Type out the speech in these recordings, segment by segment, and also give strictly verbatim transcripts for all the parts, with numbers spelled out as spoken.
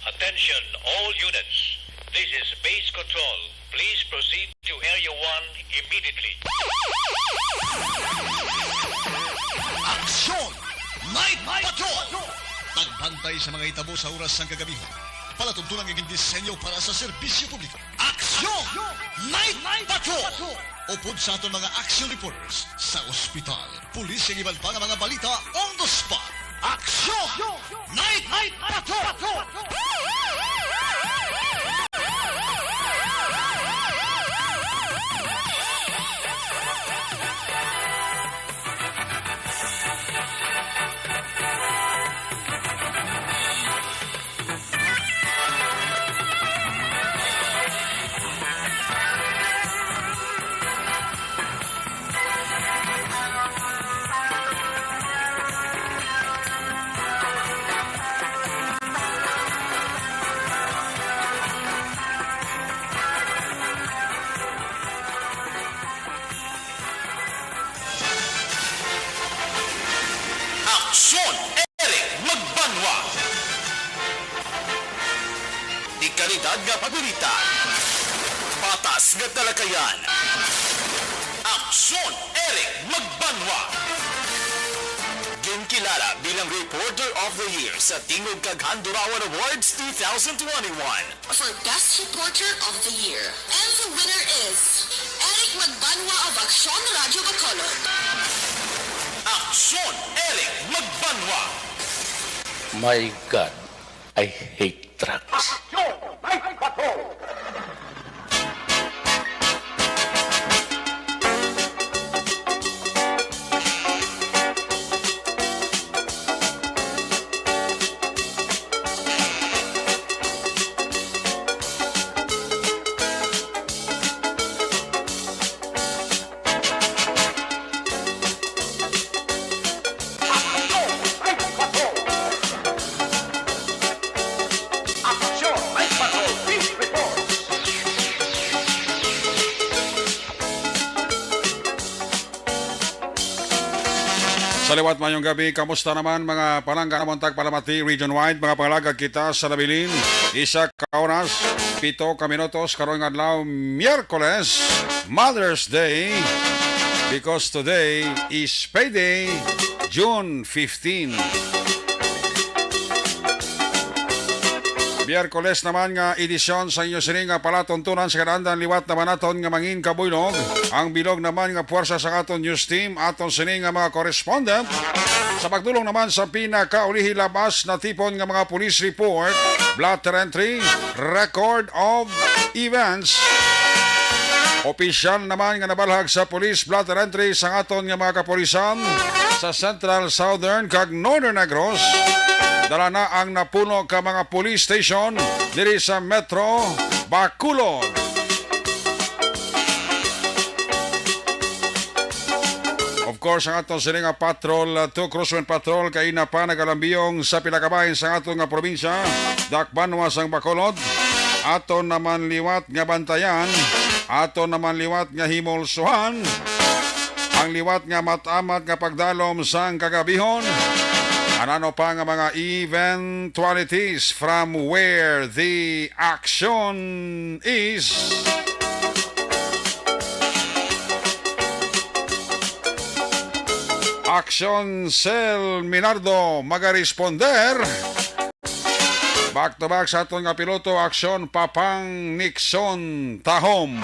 Attention, all units. This is base control. Please proceed to Area one immediately. Aksyon! Night Patrol! Pagbantay sa mga hitabo sa oras sang kagabi. Palatuntunan nga gindisenyo para sa serbisyo publiko. Aksyon! Night Patrol! Upod sa aton mga action reporters sa ospital, pulis, kag iban pa nga mga balita on the spot. Aksyon! Night Patrol! Aksyon, Eric Magbanwa. Di kalidad nga pagulita. Patas nga talakayan. Aksyon, Eric Magbanwa. Ginkilala bilang Reporter of the Year sa Tingog kag Handurawan Awards two thousand twenty-one. For Best Reporter of the Year. And the winner is Eric Magbanwa of Aksyon Radyo Bacolod. Aksyon, Eric Magbanwa. My God, I hate drugs. Aksyon! May bato! Sa liwat, mayong gabi. Kamusta naman, mga palangga namon tagpalamati region-wide? Mga pangalagad kita sa nabilin, isa ka oras, pito ka minutos, karong adlaw, Miyerkules, Mother's Day, because today is payday, June fifteen. Miyerkules naman nga edisyon sa inyo sini nga palatuntunan sa kadaandan. Liwat naman naton nga mangin kabuylog ang bilog naman nga puwersa sa aton news team, aton sini nga mga correspondent, sa pagdulong naman sa pinakaulihi labas natipon nga mga police report, blotter entry, record of events. Opisyal naman nga nabalhag sa police blotter entry sang aton nga mga kapulisan sa Central, Southern, kag Northern Negros. Dala na ang napuno ka mga police station diri sa Metro Bacolod. Of course, ang aton sini nga Patrol, uh, two Cruise Wind Patrol, kaina pa nagalambiyong sa pila ka bahin sa aton nga probinsya, dakbanwa sang Bacolod. Aton naman liwat nga bantayan, aton naman liwat nga himulsuhan ang liwat nga matamat nga pagdalom sang kagabihon. Ano pa nga mga eventualities from where the action is. Action Cell Minardo magaresponder. Back to back sa aton nga piloto, Action Papang Nixon Tahom.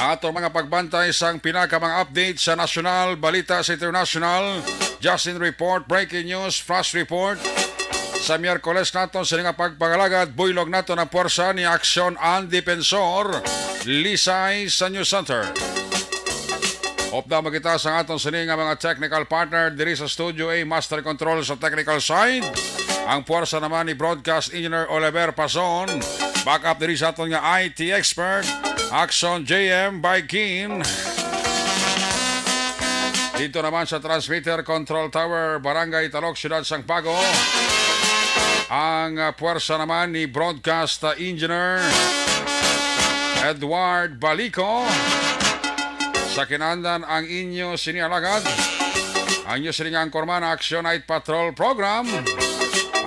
Ato mga pagbantay sang pinaka mga update sa nasyonal, balita sa international, Justin Report, breaking news, flash report. Sa Miyerkules naton sini nga pagpangalagad, buylog naton ang puwersa ni Action and Defensor Lisay sa News Center. Upda mo kita sa aton sini nga mga technical partner diri sa Studio A, Master Control sa technical side, ang puwersa naman ni Broadcast Engineer Oliver Pason. Backup diri sa aton nga I T expert, Action J M by Kim. Dito naman sa Transmitter Control Tower, Barangay Talok, Siyudad sang Bago, ang, ah, puwersa naman ni Broadcast, ah, Engineer Edward Balico. Sa kinaandan ang inyo sini alagad, ang inyo sini nga anchorman, Action Night Patrol Program.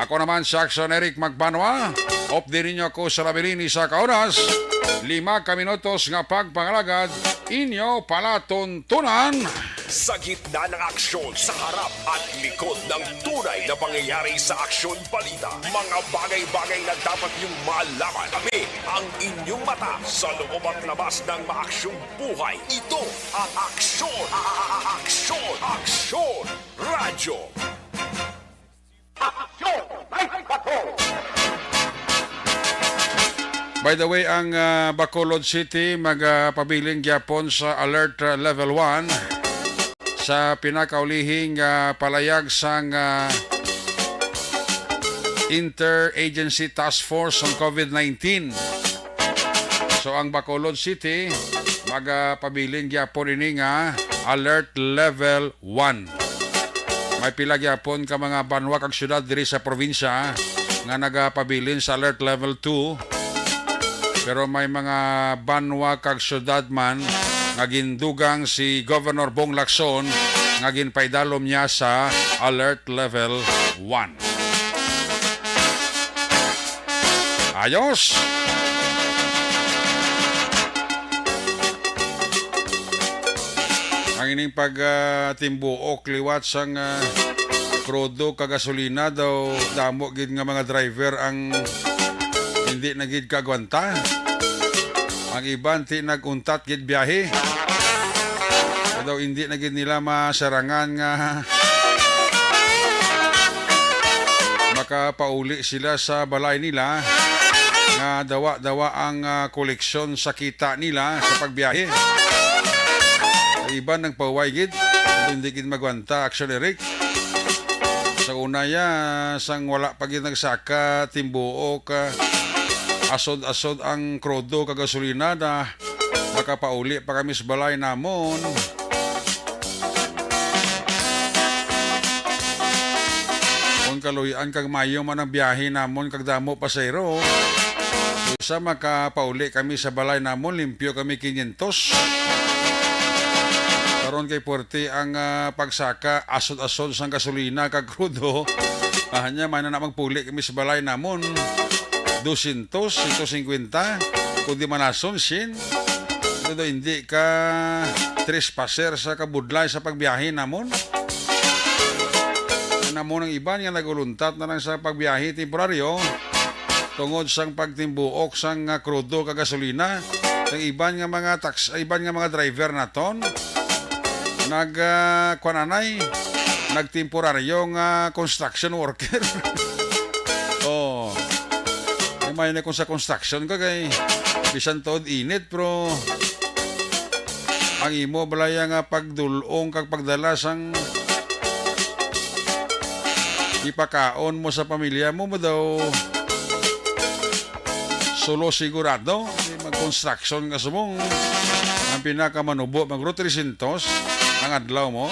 Ako naman si Action Eric Magbanwa. Update ninyo ako sa labilin ni sa kaunas. Lima ka minutos nga pagpangalagad, inyo palatuntunan. Sa gitna ng aksyon, sa harap at likod ng tunay na pangyayari sa Aksyon Balita, mga bagay-bagay na dapat niyong malaman. Kami ang inyong mata sa loob at labas ng maaksyong buhay. Ito ang Aksyon, a-, a-, a-, Aksyon, Aksyon Radyo. By the way, ang, ah, Bacolod City magapabilin gyapon sa Alert, ah, Level one sa pinakaulihing, ah, palayag sang, ah, Interagency Task Force on COVID nineteen. So, ang Bacolod City magapabilin gyapon ini nga Alert Level one. May pila gyapon ka mga banwa kag syudad diri sa probinsya nga nagapabilin sa Alert Level two, pero may mga banwa kag syudad man nga gindugang si Governor Bong Lacson nga ginpaidalom niya sa Alert Level one. Ayos! Ang ining pag, ah, timbuok liwat sang, ah, krudo kag gasolina daw, damo gid nga mga driver ang hindi na gid kaagwanta. Ang iban ti nag-untat gid biyahe. Kay daw hindi na gid nila masarangan nga makapauli sila sa balay nila nga dawa-dawa ang, ah, koleksyon sa kita nila sa pagbiyahe. Ang iban nagpahuway gid, hindi gid magwanta, Action Eric. Sa una ya, sang wala pa gid nagsaka timbuok, ah, asod-asod ang krudo kag gasolina na makapauli pa kami sa balay namon. Kung kaluy-an kag mayo man ang biyahe namon kag damo pasahero, sa makapauli kami sa balay namon, limpyo kami kinyentos. Karon kay puwerte ang, ah, pagsaka, asod-asod sang gasolina kag krudo. Ah, nya, may na, na magpuli kami sa balay namon. Dosyentos, sento singkwenta, kung di manason, syen. Pero hindi ka trespasser sa kabudlay sa pagbiyahe namon. Namon ang iban nga naguluntat na lang sa pagbiyahe temporaryo tungod sang pagtimbuok sang, ah, krudo kag gasolina. Ang iban nga mga taks-, iban nga mga driver naton nag, ah, kuwan anay, nagtemporaryo nga construction worker. Oh. Ay, may na kung sa construction ka kay bisan tuod init, pero ang imo balaya nga pagdul-ong kag pagdala sang ipakaon mo sa pamilya mo, mo daw sulo sigurado. Di mag-construction ka subong. Ang pinakamanubo, magro trescientos ang adlaw mo.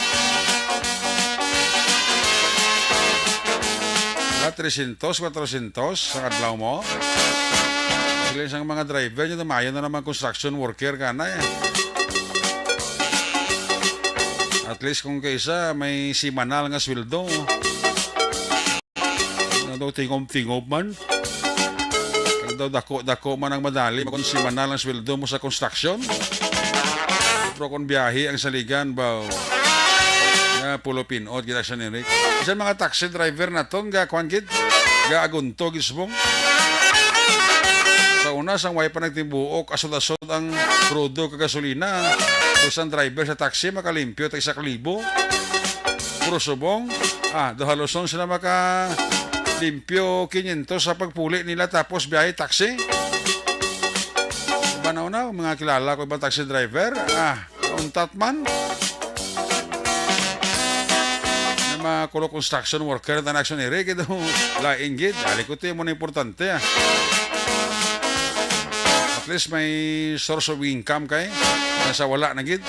Ah, trescientos, kwatrocientos ang adlaw mo. Sila isang mga driver niya, tumayo na naman construction worker ka na eh. At least kung kaisa, may simanal nga sweldo. Ano daw, tingom-tingom man. Kag daw dako-dako man ang madali, kung simanal ang sweldo mo sa construction. Pero kung biyahe ang saligan, baw. Ya, pulo pinot, kita sa nirik. Isang mga taxi driver naton, ga, kwan gid, ga agunto gid subong. Sa una, sang way pa nagtimbuok, asod-asod ang krudo kag gasolina. Kung isang driver sa taxi, makalimpyo tag isa ka libo. Pero subong, ah, do haluson sila maka limpyo kinyentos sa pagpuli nila tapos biyahe taxi. Iba na una, mga kilala ko ibang taxi driver, ah, untat man. Na mga kulo construction worker na action ere, kaya daw lain gid. Dali ko, ito yung muna importante, ah. At least may source of income kay nasa wala na gid.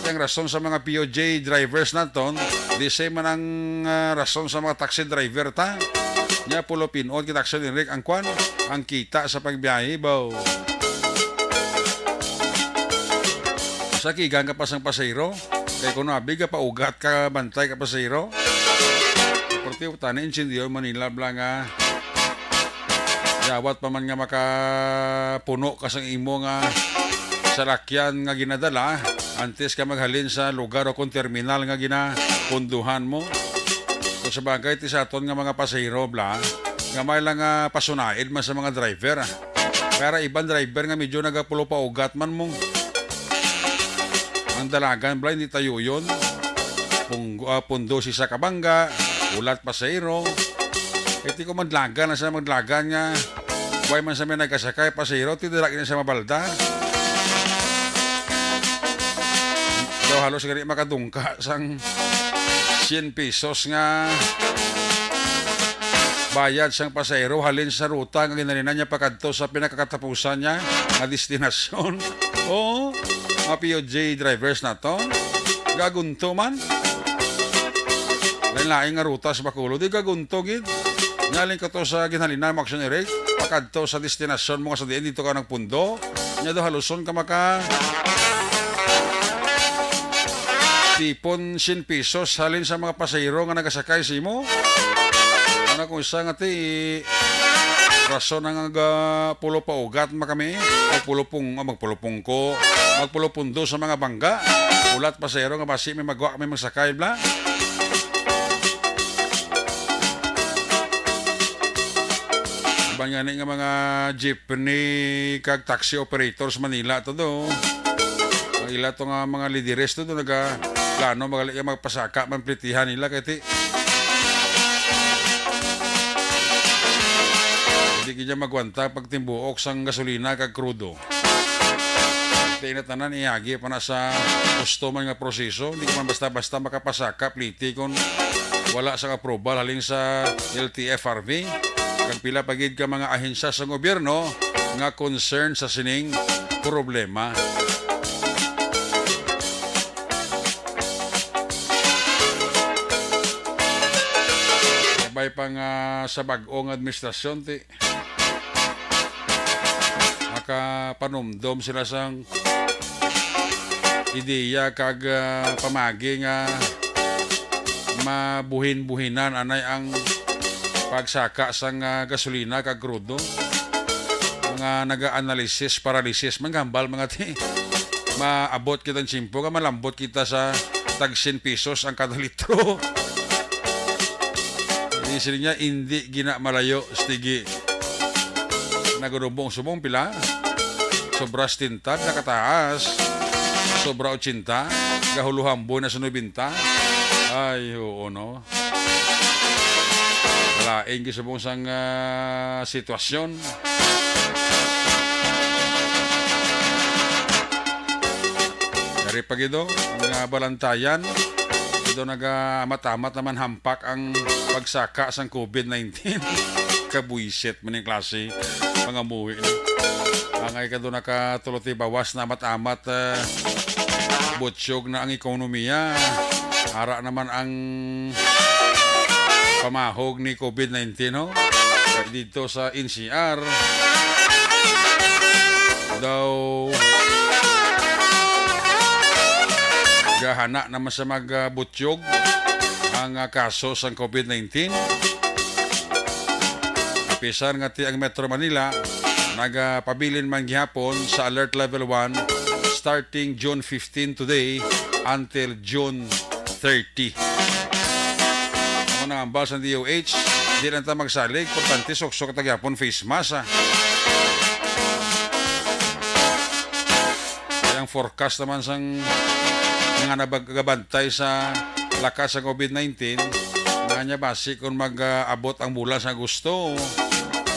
Ang rason sa mga P O J drivers naton, the same man ang, ah, rason sa mga taxi driver ta. Nya pulo pinot kita, Action Eric, ang kwan, ang kita sa pagbiyahe, baw. Sa kigang ka pa sang pasahero, kay kuno abi ka paugat ka bantay ka pasahero. Porti tani insindiyo Manila bala nga dawat pa man nga makapuno ka sang imo nga salakyan nga ginadala antes ka maghalin sa lugar o kon terminal nga ginapunduhan mo. Kung sa bagay, ti sa aton nga mga pasahero bala nga may lang nga pasunaid man sa mga driver. Kaya ra iban driver nga medyo nagapulo pa ugat man mo. Ang dalagan bala, hindi tayo yun. Pung, ah, pundo si sa kabangga, ulat pasahero. Iti ko madlagan na sa madlagan nga. Way man sa may nagkasakay pasahero, ti dira gina sa mabalda. Daw halos gani makadungka sang sien pesos nga bayad sang pasahero halin sa ruta nga ginalinan niya pakadto sa pinakakatapusan niya nga destinasyon. Oo, mga P O J drivers na to. Gagunto man. Lain-lain nga ruta sa Bacolod, di gagunto gid. Nyaling ka to sa ginhalinan mo, Action Eric, pakadto sa destinasyon mo nga sa diin dito ka nagpundo. Nya daw haluson ka maka tipon sien pesos halin sa mga pasahero nga nagasakay sa imo. Ano kung isa nga ti rason nga nagapulo pa ugat man kami, magpulupong, ah, magpulupong ko, magpulupundo sa mga bangga. Ulat pasahero nga basi may magwa kami magsakay bala. Iban gani nga mga jeepney kag taxi operators Manila to do. Ang ila to nga mga lideres to do nagaplano magali nga magpasaka man plitihan nila kay ti hindi gid niya magwanta pagtimbuok sang gasolina kag krudo. Ti na tanan iagi pa na sa gusto man nga proseso, hindi ka man basta-basta makapasaka pliti kung wala sang approval halin sa L T F R B. Kag pila pa gid ka mga ahensya sa gobyerno nga concern sa sining problema. Kabay pa nga sa bag-o nga administrasyon, ti makapanumdom sila sang ideya kag, ah, pamagi nga mabuhin-buhinan anay ang pagsaka sang, ah, gasolina kag krudo. Mga naga-analysis paralysis man gambal mga ti. Maabot kita ang tiyempo nga malambot kita sa tag sien pesos ang kada litro. Di sila niya, hindi gina malayo, stigi. Nagurubong subong pila? Sobra setenta, nakataas. Sobra ochenta, gahuluhambo na sa nobenta. Ay, oo, no? Lain gisubong sang, ah, sitwasyon. Dari pa gid, oh, ang, ah, balantayan. Ito nagaamat-amat naman hampak ang pagsaka sang covid nineteen. Kabuisit man yung klase pangamuhi na. Angay ka doon nakatulo ti bawas na amat-amat, ah, butyog na ang ekonomiya. Ara naman ang pamahog ni covid nineteen, ho? Kay dito sa N C R, daw gahana naman sa magbutyog ang, ah, kaso sang covid nineteen. Apisar nga ti ang Metro Manila nagapabilin man gihapon sa Alert Level one starting June fifteen today until June thirty. Ang nangambal sa D O H, di lang ta magsalig, importante suksok ta gyapon face mask, ah. Kaya ang forecast naman sang mga nabag-, nagabantay sa lakas sa covid nineteen, nga niya basi kung mag-abot ang bulan sa Agosto,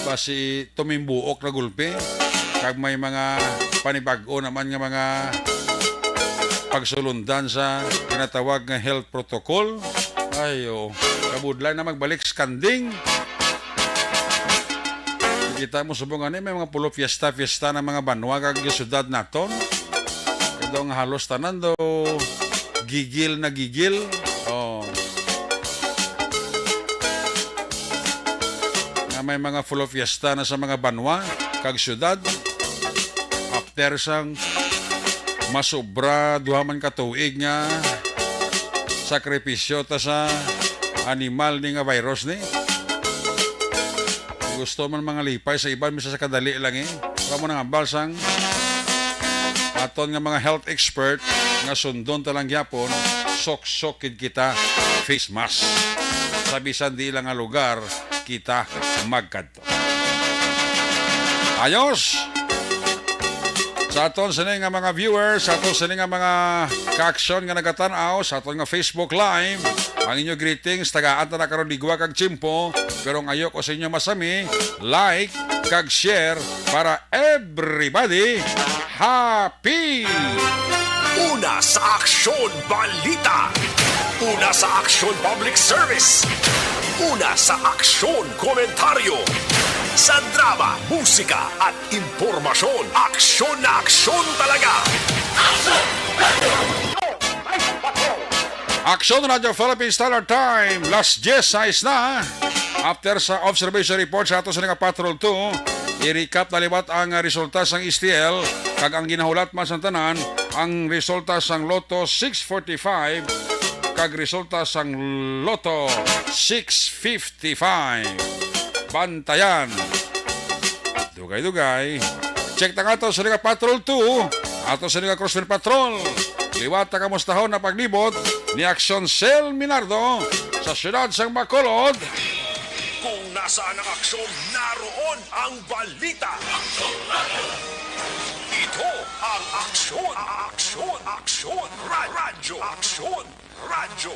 basi tumimbuok na gulpi. Kag may mga panibag-o naman nga mga pagsulundan sa ginatawag nga health protocol. Ay, oo. Kabudlay na magbalik skanding. Kita mo subong ani, may mga pulo fiesta-fiesta ng mga banwa kag syudad naton. Kaya daw nga halos tanan daw gigil na gigil. Oh. Nga may mga pulo fiesta na sa mga banwa kag syudad. After sang masobra duha man ka tuig nga sakripisyo ta sa animal ni nga virus ni. Gusto man mangalipay sa iban, bisan sa kadali lang eh. Wala mo nang hambal sang aton nga mga health expert nga sundon ta lang gyapon, sok-sok gid kita, face mask. Sa bisan di lang nga lugar kita magkadto. Ayos! Sa aton sini nga mga viewers, sa aton sini nga mga ka-aksyon nga nagatan-aw sa aton nga Facebook Live, ang inyo greetings, tagaan ta na karon ligwa kag tiyempo, pero ang ayo ko sa inyo masami, like kag share para everybody happy! Una sa aksyon, balita. Una sa aksyon, public service. Una sa aksyon, komentaryo. Sa drama, musika, at impormasyon, aksyon na aksyon talaga. Aksyon Radyo Philippine Standard Time, las diyes sais na. After sa observation report sa ato sa nga Patrol two, i-recap na liwat ang, ah, resulta sang S T L, kag ang ginahulat man sang tanan, ang resulta sang Lotto six forty-five, kag resulta sang Lotto six fifty-five. Bantayan. Dugay-dugay. Check ta nga to sa nga Patrol two, ato sa nga Crossfire Patrol. Liwat ta kamustahon na paglibot ni Aksyon Sel Minardo sa siyudad sang Bacolod. Kung nasaan ang aksyon, naroon ang balita. Ito ang aksyon, aksyon, aksyon, ra-, radyo, aksyon, radyo.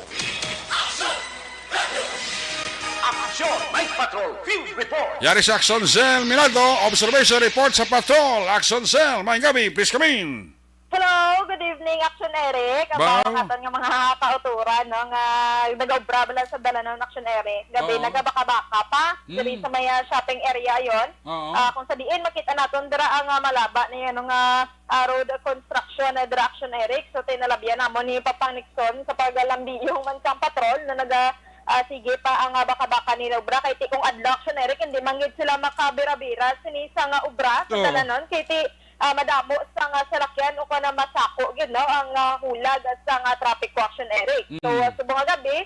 Aksyon, Night Patrol, Field Report. Yari sa Aksyon, Sel Minaldo, observation report sa patrol. Aksyon Sel, may gabi, please come in. Hello, good evening, Action Eric. Ang Bao. Mga katan nga mga kauturan, no, nga nag-obra bala sa Dalanon, Action Eric. Gabi, Oo. nagabaka-baka pa, Mm. diri sa may, ah, shopping area yon. Oo. Ah, kung sa diin, makita naton dira ang, ah, malaba na yan, nga, ah, road construction, ah, dira, Action Eric. So, tinalabyan namon ni Papang Nixon sa pagalambiyong man sang patrol na naga, ah, sige pa ang, ah, baka-baka nila obra. Kay ti kung adlaw, Action Eric, hindi man gid sila makabira-bira sini sa nga obra sa Oo. Dalanon. Kay ti ah, madamo sang salakyan o kana masako gid, no, ang, ah, hulag sang, ah, traffic ko, Action Eric. So, Mm. ah, subong nga gabi,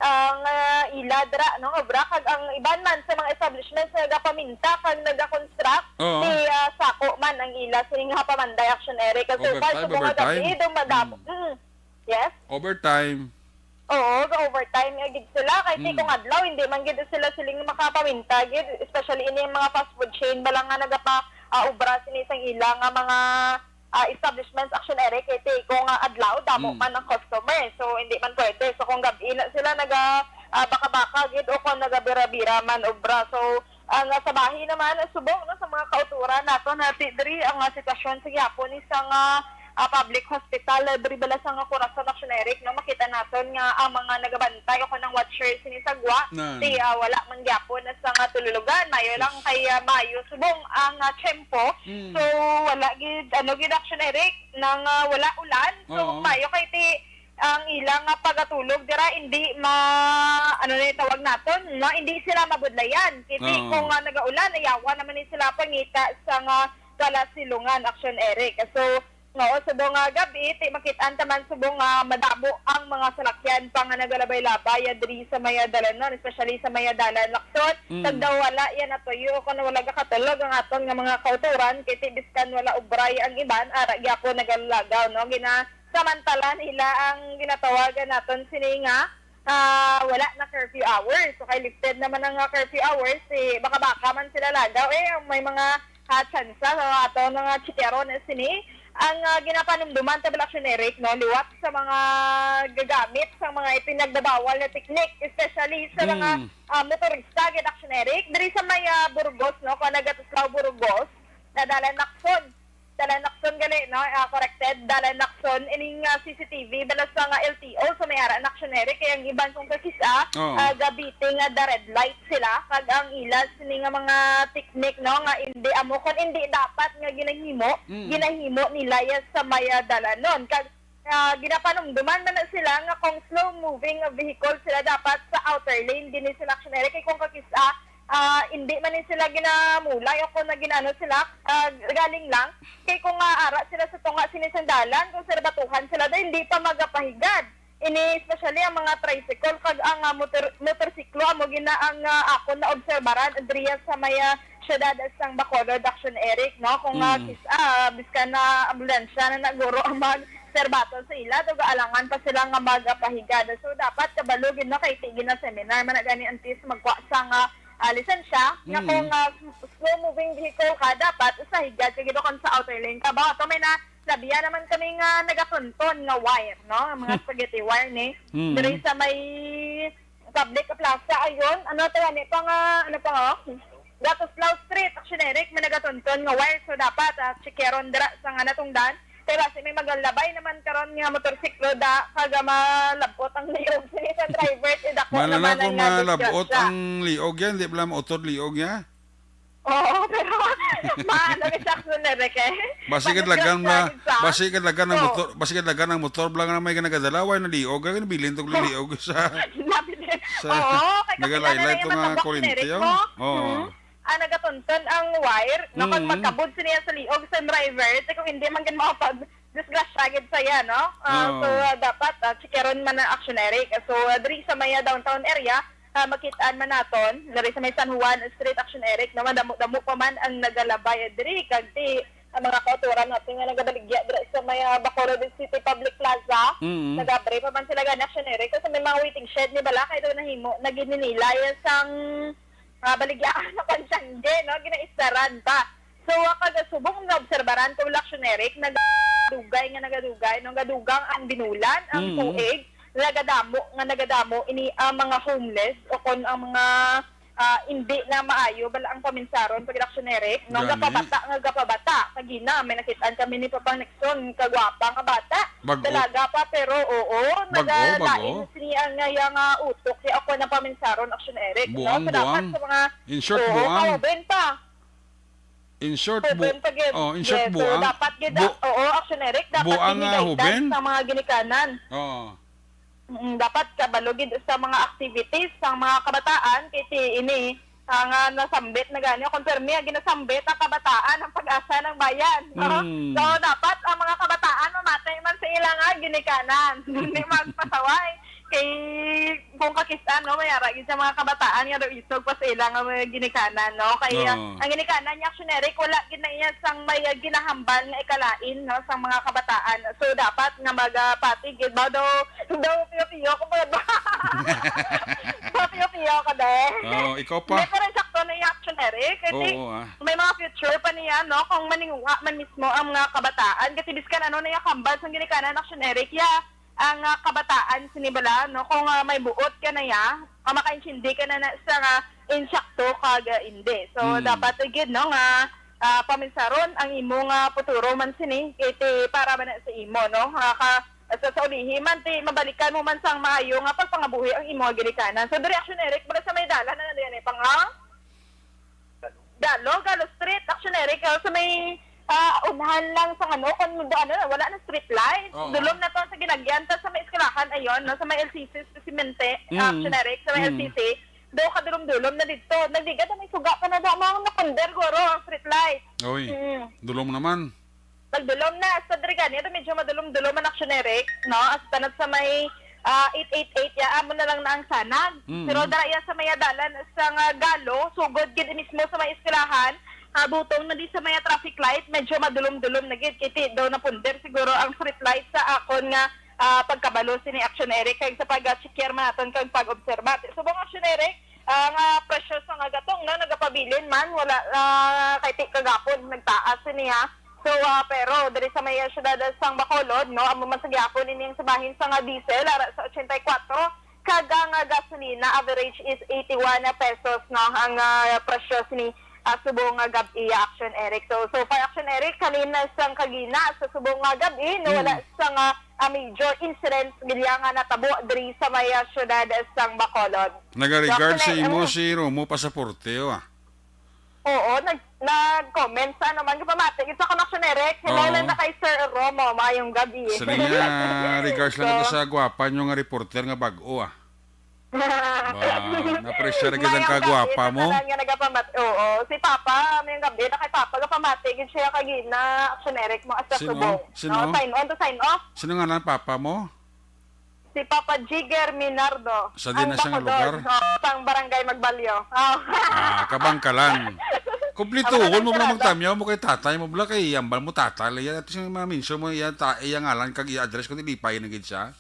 ang, ah, ila dira, no, obra, kag ang iban man sa mga establishments nga nagapaminta kag nagakonstruct, Oo. ti, ah, sako man ang ila sini nga pamanday, Action Eric. Kag so far, Overtime, subong nga gabi, overtime. daw madamo. Mm. Mm. Yes? Overtime. Oo, ga-overtime nga gid sila. Kay ti Mm. kung adlaw, hindi man gid sila siling makapaminta gid, especially ini mga fast food chain bala nga nagapa, ah, obra sini sang ila nga mga, ah, establishments, Action Eric. Kay ti kung, ah, adlaw, damo Mm. man ang customer. So, hindi man pwede. So, kung gabi na sila naga, ah, baka-baka gid o kung nagabira-bira man obra. So, ang, ah, sa bahin naman, subong, no, sa mga kauturan nato na ti-, diri ang, ah, sitwasyon sa gihapon ni sa nga, ah, public hospital, ah, diri bala sa nga Corazon, Action Eric, no, makita naton nga ang mga nagabantay o kanang watchers sini sa gwa, Na. ti, ah, wala man gyapon na sa nga tululugan. Mayo lang Yes. kay, ah, mayo subong ang, ah, tiyempo. Mm. So, wala gid, ano gid, Action Eric, nang, ah, wala ulan. So, Oo. mayo kay ti ang ila nga pagatulog dira hindi ma-, ano na yung tawag naton, no? Hindi sila mabudlayan. Kiti Oo. kung, ah, nagaulan, ayawa naman ni sila pangita sa nga kalasilungan, Action Eric. So, nga, o, subong nga gabi, ti makit-an ta man subong nga madamo ang mga salakyan pa nga nagalabay-labay, ah, diri sa may, ah, Dalanon, especially sa may, ah, Dalan Lacson. Mm. Kag daw wala yan natuyo, kung wala gakatulog ang aton nga mga kauturan, kay ti biskan wala ubray ang iban, ara gyapon nagalagaw, no? Gina-, samantala nila ang ginatawagan naton sini nga, ah, wala na curfew hours. So, kay lifted naman ang, ah, curfew hours, eh, baka-baka man sila lagaw. Eh, ang may mga, ah, tsansa sa ato nga chikero na sini. Ang, ah, ginapanumduman ta bala, Action Eric, no, liwat sa mga gagamit sa mga ipinagbabawal na teknik, especially sa mga, Mm. ah, motorista, gid, Action Eric. Diri sa may, ah, Burgos, no, kung nagatuslaw Burgos, na Dalan Lacson. Dalan Lacson gali, no? Ah, corrected. Dalan Lacson. Ining, ah, C C T V, bala sa nga L T O, so may ara na, Action Eric. Kaya ang iban kong kakis-a, Oo. ah, gabiting nga the red light sila. Kag ang ila sini nga mga teknik, no? Nga hindi amo, kung hindi dapat nga ginahimo, Mm. ginahimo nila ya sa may, ah, dalanon. Kag ah, ginapanumduman man na sila nga kung slow-moving vehicle sila, dapat sa outer lane gini sila, Action Eric. Kay kung kakis-a, ah, hindi man ni sila ginamulay o kung nagin-ano sila, ah, galing lang. Kay kung, ah, ara sila sa tunga sini sang dalan, kung sila batuhan sila, daw hindi pa magapahigad. Ini, especially ang mga tricycle kag ang, ah, motor, motorsiklo, amo gina ang, ah, akon naobserbaran diriya sa may, ah, siyudad sang Bacolod, Action Eric, no? Kung, ah, Mm. kis-, ah, biskan na ambulansya na naguro ang magserbaton sa ila, daw gaalangan pa sila nga magpahigad. So, dapat kabalo gid, no, kay ti gina-seminar man na gani antes magkuha sang, ah, ah, lisensya, nga Mm. kung, ah, slow moving vehicle ka, dapat sa higad ka gid, kung sa outer lane ka. Ba, ato may na, labiya naman kami nga nagatunton nga wire, no? Ang mga Hmm. spaghetti wire ni. Hmm. Diri sa may public plaza, ayon. Ano to, ano pa nga, ano pa nga? Gatuslaw Street, Action Eric, may nagatunton nga wire. So, dapat, ah, chikeron dira sa nga natungdan. Kay basi may magalabay naman karon nga motorsiklo da, kag malabot ang liog sa isang driver, si dako Mana naman na ang kung nga malabot disgrasya. Ang liog yan, di pala mautod liog niya? Oo, pero maano ni Jackson na rin, eh. Basi kadlagan Madisgrasya na, gid sa basi kadlagan ang Oo. motor, basi kadlagan ang motor bala nga may nagadala, way na liog, ay nabilin tong liog sa Nabilin. sa Oo, kay kapila na nagalaylay lang to yung nga matagwak kuryente, sinerik oh. mo. Oo. Hmm. Ah, nagatunton ang wire, no? Kag Mm. magkabod siya sa liog sa driver, so kung hindi man gid maupag, disgrasya gid saya, no? Ah, Oo. So, ah, dapat, ah, chikeron man ang Action Eric. So, ah, diri sa may, ah, downtown area, ah, makit-an man naton, diri sa may San Juan Street, Action Eric, no? Madamo-damo pa man ang nagalabay, eh, diri, kag ti, ang mga kautoran natin nga nagabaligya diri sa may, ah, Bacolod City Public Plaza, Mm. nagabre pa man sila gani, Action Eric, kasi may mga waiting shed ni bala, kay daw nahimo, nagininilay sang, ah, baligya na Pantangge, no? Ginaistaran pa. So, ah, kag subong nga obserbaran ko, Action Eric, nagadugay nga nagadugay, no? Gadugang ang binulan, ang Mm. tuig, nagadamo nga nagadamo, ini ang mga homeless o kon ang mga, ah, hindi na maayo, bala ang paminsaron, pag Action Eric, no? Gani. Gapabata nga gapabata. Kagina, may nakitaan kami ni Papang Nixon, kagwapa nga bata. Bag-o. Dalaga pa, pero oo, Bag-o, nagalain bag-o. Siya nga, nga utok, kaya ako na paminsaron, Action Eric, no? Buang, So, dapat buang. Sa mga, In short, oo, buang. Kauban pa. In short, bu-, Kauban pa, gid. Oh, in short, Yes, so, buang. Dapat gid, Bu-, oo, Action Eric, dapat buang gid nga guidance huben? Sa mga ginikanan. Oo. Mm, dapat kabalo gid sa mga activities sang mga kabataan, kay ti ini, ah, nga nasambit na gani, kung permi, ang ginasambit ang kabataan, ang pag-asa ng bayan, no? Mm. So, dapat ang mga kabataan mamati man sa ilang, ah, ginikanan. Hindi magpasaway. Kay, kung kakis-an, no, may ara gid sa mga kabataan nga daw isog pa sa ilang, ah, mga ginikanan, no? Kay, ah, Oo. Ang ginikanan ni Action Eric, wala gid na iya sang may, ah, ginahambal nga ikalain, no, sang mga kabataan. So, dapat nga magapati gid ba daw, daw piyo-piyo ko pa ba? Daw piyo-piyo ka, de. Oh, ikaw pa? Hindi, pero sakto na yung Action Eric. Kasi Oo, ah. May mga future pa niya, no? Kung maninguha man mismo ang mga kabataan. Kasi biskan ano na yung hambal sang ginikanan, Action Eric, ya, ang, ah, kabataan sini bala, no? Kung, ah, may buot ka na ya, ah, makaintindi ka na, na sa nga insakto kag, ah, hindi. So, Hmm. Dapat gid, no, nga, ah, paminsaron ang imo nga futuro man sini, kay ti para man na sa imo, no? Ah, ka, sa, sa ulihi man, ti mabalikan mo man sang maayo nga pagpangabuhi ang imo nga ginikanan. So, diri, Action Eric, para sa may dalan na nandiyan, eh, pang, ah? Galo, Galo Street, Action Eric, ah, sa may, ah, unahan lang sa ano, kung ano, wala na street light. Oo. Dulom na to sa ginagyan, ta sa may eskwelahan, ayon, no, sa may L C C, sa Simente, Mm. Action Eric, sa may Mm. L C C. Do ka dulom-dulom na dito. Nagligad na may suga pa na damo ang napunder, guro, ang street light. Oy, Mm. dulom naman. Nagdulom na. Sa diri gani, ito medyo madulom-dulom ang Action Eric, no? Hasta na sa may, ah, eight eight eight, ya, amo na lang na ang sanag. Mm. Pero dara ya sa may dalan sa nga Galo, sugod gid mismo sa may eskwelahan, ah, butong na di sa may traffic light, medyo madulom-dulom na gid. Kiti daw napunder siguro ang street light sa akon nga, ah, pagkabalo sini Action Eric, kag sa pag-checker man naton kag pag-obserba. Subong Action Eric, ah, nga presyo sa nga gatong, no, nagapabilin man, wala, ah, kay ti kagapon nagtaas sini, ha. So, ah, pero diri sa may siyudad sang Bacolod, no, amo man sa gihapon ini ang sabahin sa nga diesel, ara sa ochenta y cuatro, kag ang, ah, gasolina average is eighty-one pesos, no, ang, ah, presyo sini, ah, subong nga gab-i, Action Eric. So, so far, Action Eric, halin sang kagina sa subong nga gab-i, no, Mm. wala sang, ah, ah, major incidents gilya nga natabo diri sa may, ah, siyudad sang Bacolod. Nagaregard So, sa imo um, si Romo Pasaporte, oh, ah. Oo, nag-, nag-comment sa ano man, gapamati gid sa connection, Eric. Hello Oo. lang na kay Sir Romo, maayong gabi. Sa niya, regards lang So, ito sa gwapa nyo nga reporter nga bag-o, ah. Wow, na-pressure gid ang Maayong gabi kagwapa sa mo. Tanan nga nagapamat-, oo, si Papa, maayong gabi na kay Papa, gapamati gid siya kagina, Action Eric mo, as a Sino? Subong. Sino? No? Sign on to sign off. Sino nga lang Papa mo? Si Papa Jigger Minardo, Sa din ang na siya nga bakudor, lugar? oh, sang Barangay Magbalyo. Oh. Ah, kabangkalan. Kumpletuhon mo bala Kabangkalan, magtamyaw mo kay tatay mo bala kay ambal mo tatay. Iya, at siya mga mention mo, iya, ta, iya ngalan kag iya address kung ilipay na gid siya.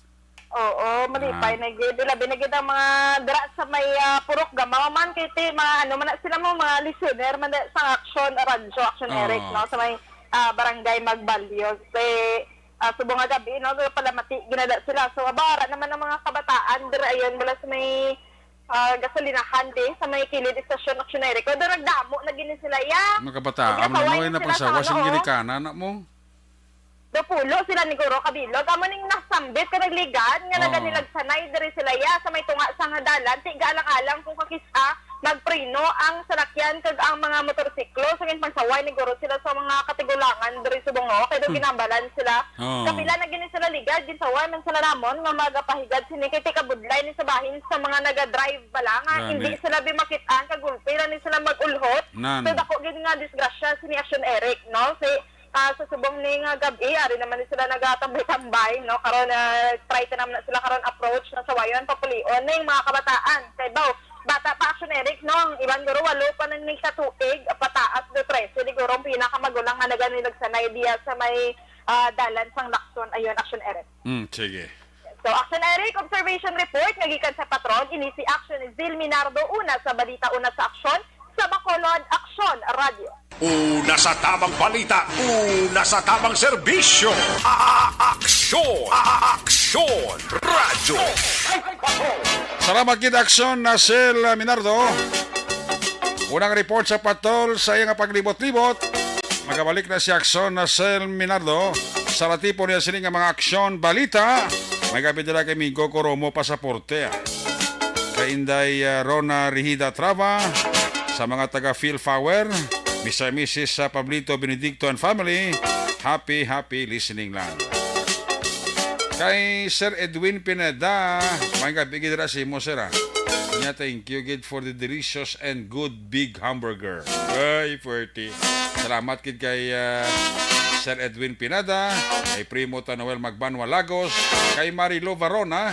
Oo, malipay Ah. na gid. Labi na gid ang mga dira sa may, ah, Purok Gamaw man kay ti, mga ano man na sila mo, mga listener man na sa Action Radyo, Action Oo. Eric, no? Sa may, ah, Barangay Magbalyo. Kay, ah, subong nga gabi, no? Pero palamati ginada sila. So, abara naman ang mga kabataan dira ayon mula sa may, ah, gasolinahan di sa may kilid istasyon Action Eric. Kaya doon nagdamo na gini sila, ya. Mga kabataan, Nagkasaway ano, na na sila sa pagsawa sing ano, oh. Ginikanan, anak mo? Dapulo sila ni Guro Kabilog. Amo ning nasambit ka nagligad nga Oh. naganilagsanay diri sila, ya, sa may tunga sa nga dalan. Ti gaalang-alang kung kakis-a, magpreno ang salakyan kag ang mga motorsiklo. Sa ginpagsaway ni Guro sila sa mga katigulangan diri subong, oh. Kay do Hmm. ginambalan sila. Oh. Kapila na gini sila ligad, ginsaway man sila namon nga magapahigad sini kay ti kabudlay ni sa bahin sa mga naga-drive bala nga Gani. hindi sila bimakit-an kag gulpi lang ni sila mag-ulhot. Nan. So, dako gid nga disgrasya sini Action Eric, no? Si Ah, sa subong ni nga gab-i, ari naman ni sila nagatambay-tambay, no? Karon, ah, try ta naman na sila karon approach na sawayon, papulion na yung mga kabataan. Kay baw, bata pa Action Eric, no? Ang iban guro, walo pa na ni ka tuig, pataas do trese. Di guro, ang pinakamagulang nga naganilagsanay diya sa may, ah, dalan sang Lacson. Ayun, Action Eric. Hmm, sige. So, Action Eric, observation report nga gikan sa patrol, ini si Action Zil Minardo, una sa balita, una sa aksyon, sa Bacolod Action Radio. Una sa tamang balita, una sa tamang serbisyo. A-, a-, aksyon, a-, a-, aksyon, radyo. Salamat gid, Aksyon Nasel Minardo. Unang report sa patol sa iya nga paglibot-libot. Magabalik na si Aksyon Nasel Minardo sa latipon niya sini nga mga aksyon balita. May gabi dira kay Migo Koromo Pasaporte. Kay Inday, ah, Rona Rihida Trava, sa mga taga Phil Power, Mister and Missus sa Pablito Benedicto and family, happy, happy listening lang. Kay Sir Edwin Pineda, may gabi gid ra sa imo, sir, ah. Nya, thank you gid for the delicious and good big hamburger. Ay, puwerte. Salamat gid kay, ah, Sir Edwin Pineda, kay Primo Tanuel Magbanwa Lagos, kay Marilo Varona,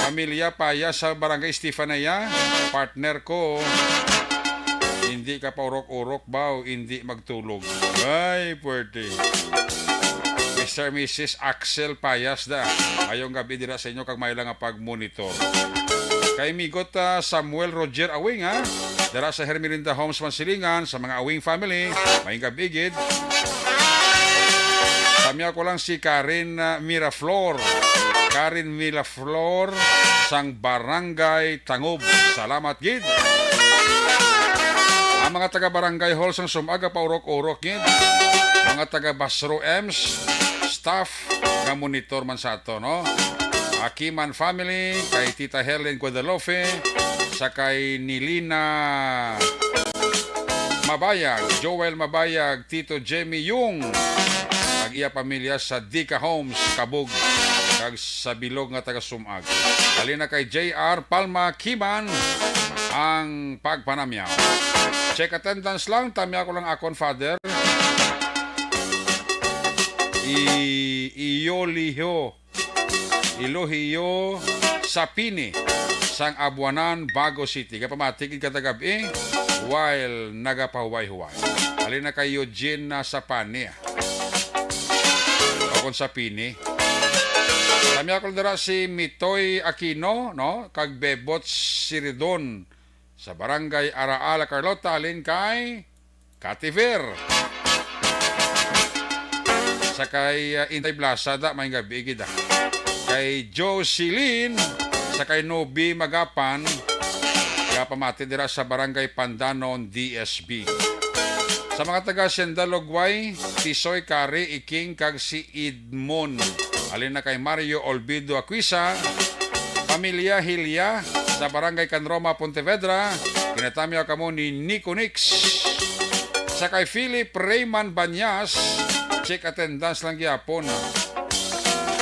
Pamilya Paya sa Barangay Estefania, partner ko. Hindi ka paurok-urok ba o hindi magtulog? Ay, pwerte. Mister Missus Axel Payas da. Mayong gabi dira sa inyo kag may lang nga pagmonitor. Kay Migot, ah, Samuel Roger Awing, ha? Dira sa Hermelinda Homes, Mansilingan, sa mga Awing family, may gabi gid. Samya ko lang si Karen, ah, Miraflor. Karen Miraflor sang Barangay Tangob. Salamat gid. Ang mga taga Barangay Hall sang Sumag, paurok-urok gid. Mga taga Basro Ems, staff nga monitor man sa ato, no? Akiman family, kay Tita Helen Guadalupe, sa kay Nilina Mabayag, Joel Mabayag, Tito Jemmy Yung, kag iya pamilya sa Dica Homes, Kabug, kag sa bilog nga taga Sumag. Halin na kay J R Palma Kiman ang pagpanamyaw. Check attendance lang, tamya ko lang akon, Father. I-, Iolio, Ilohiyo Sapini, sang Abuanan, Bago City. Kapamatik gid kada gab-i while nagapahuway-huway. Halin na kay Eugene na Sapani, ah. O kung Sapini. Kami ako dira si Mitoy Aquino, no? Kag Bebot Siridon sa Barangay Araal, Carlota, halin kay Kativer. Sa kay, ah, Inday Blasada, may gabi gid, ah. Kay Jocelyn, sa kay Nobi Magapan, gapamati dira sa Barangay Pandanon, D S B. Sa mga taga Hacienda Logway, Tisoy, Kari, Iking, kag si Idmon. Halin na kay Mario Olvido Aquisa, Pamilya Hilya sa Barangay Canroma, Pontevedra, ginatamyaw kamo ni Nico Nix. Sa kay Philip Rayman Banyas, check attendance lang gyapon.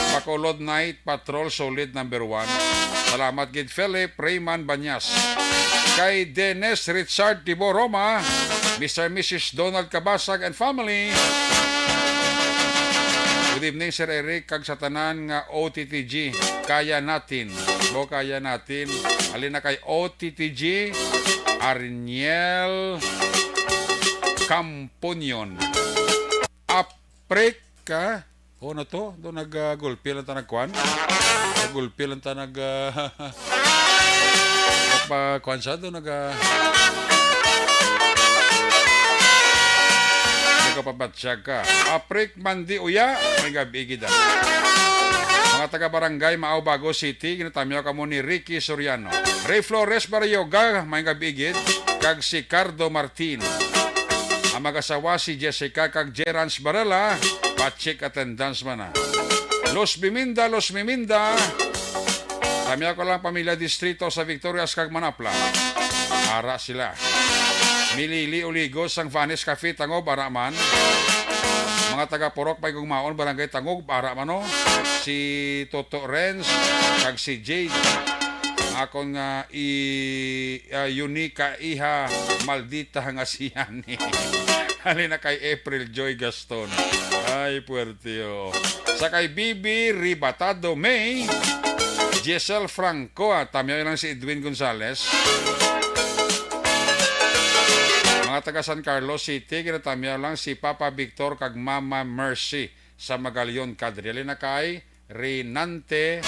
Bacolod Night Patrol, solid number one. Salamat gid, Philip Rayman Banyas. Kay Dennis Richard Tibo Roma, Mister and Missus Donald Cabasag and family. Good evening, Sir Eric, kag sa tanan nga O T T G. Kaya natin. Bo, kaya natin. Halin na kay O T T G, Arniel Camponyon. Aprik ka? O, ano to? Do nag, ah, gulpi lang ta nagkuan? Gulpi lang ta nag, ah, nagpa-, kuan siya? Do nag, ah, nagapabatsyag ka. Aprik Mandi Uya, may gabi gid, ah. Mga taga Barangay Maao, Bago City, ginatamyaw kamo ni Ricky Soriano. Ray Flores Barrioga, may gabi gid, kag si Cardo Martin. Ang mag-asawa si Jessica kag Jerans Barela, pa-check attendance man na. Los Biminda, Los Miminda. Tamyaw ko lang pamilya distrito sa Victorias kag Manapla. Ara sila. Milili Uligo sang Vanes Cafe, Tangob, ara man. Mga taga Purok Paigugmaon, Barangay Tangob, ara man, no? Si Toto Renz kag si Jade. Akon nga i, ah, Unica, iha, maldita nga si Yani. Halin na kay April Joy Gaston. Ay, puwerte, oh. Sa kay Bibi Ribatado May, Giselle Franco, ah, tamyaw lang si Edwin Gonzalez. Mga taga San Carlos City, ginatamyaw lang si Papa Victor kag Mama Mercy sa Magalion, Kadri. Halin na kay Renante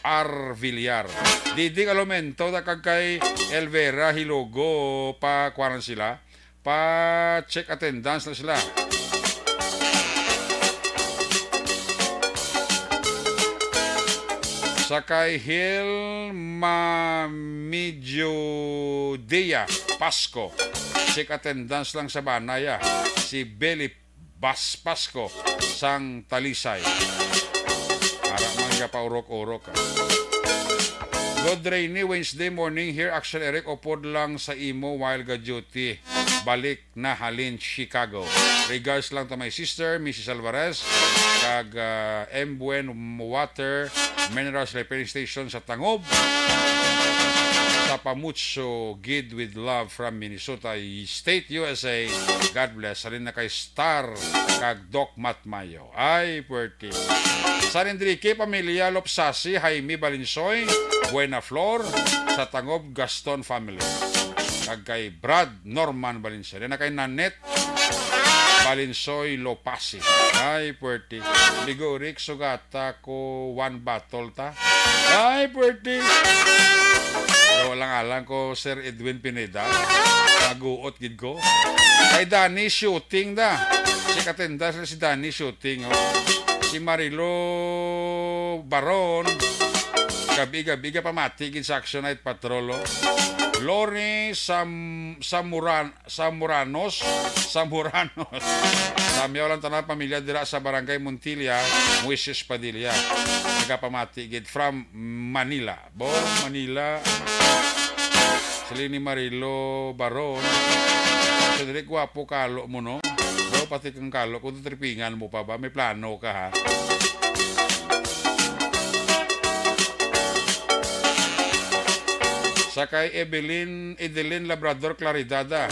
Arvillar. Diding Alomento, da kag kay Elvera Hilogo, pa kuwanan sila. Pa-check attendance na sila. Sa kay Hilma Midyodea Pasco, check attendance lang sa banay, ah. Si Belly Bas Pasco sang Talisay. Ara man nga paurok-urok, ah. Good rainy Wednesday morning here, Action Eric, upod lang sa imo while ga-duty. Balik na halin Chicago. Regards lang to my sister, Missus Alvarez, kag, ah, M Buen Water Minerals Repairing Station sa Tangob, sa Pamucho, gid with love from Minnesota State, U S A. God bless. Halin na kay Star kag Doc Matmayo. Ay, puwerte. San Enrique, pamilya Lopsasi, Jaime Balinsoy, Buena Flor, sa Tangob Gaston family. Kag kay Brad Norman Balinsoy. Di na kay Nanette Balinsoy Lopasi. Ay, puwerte. Bigo, Rick, sugata ko one bottle ta. Ay, puwerte. Pero walang alang ko, Sir Edwin Pineda. Maguot gid ko. Kay Danny Shooting da. Si katenda sila si Danny Shooting, oh. Si Marilo Baron. Gabi-gabi ka pamati gid sa Action Night Patrol, oh. Lori Sam-, Samuran-, Samuranos, Samuranos. Samyaw lang tanan pamilya dira sa Barangay Montilla, Moises Padilla. Nagapamati gid from Manila. Bo, Manila. Sila ni Marilo Baron. Sa diri gwapo kalo mo, no? Bo, pati kang kalo, kung tripingan mo pa ba, may plano ka, ha? Sa kay Evelyn, Edelyn Labrador Claridad, ah.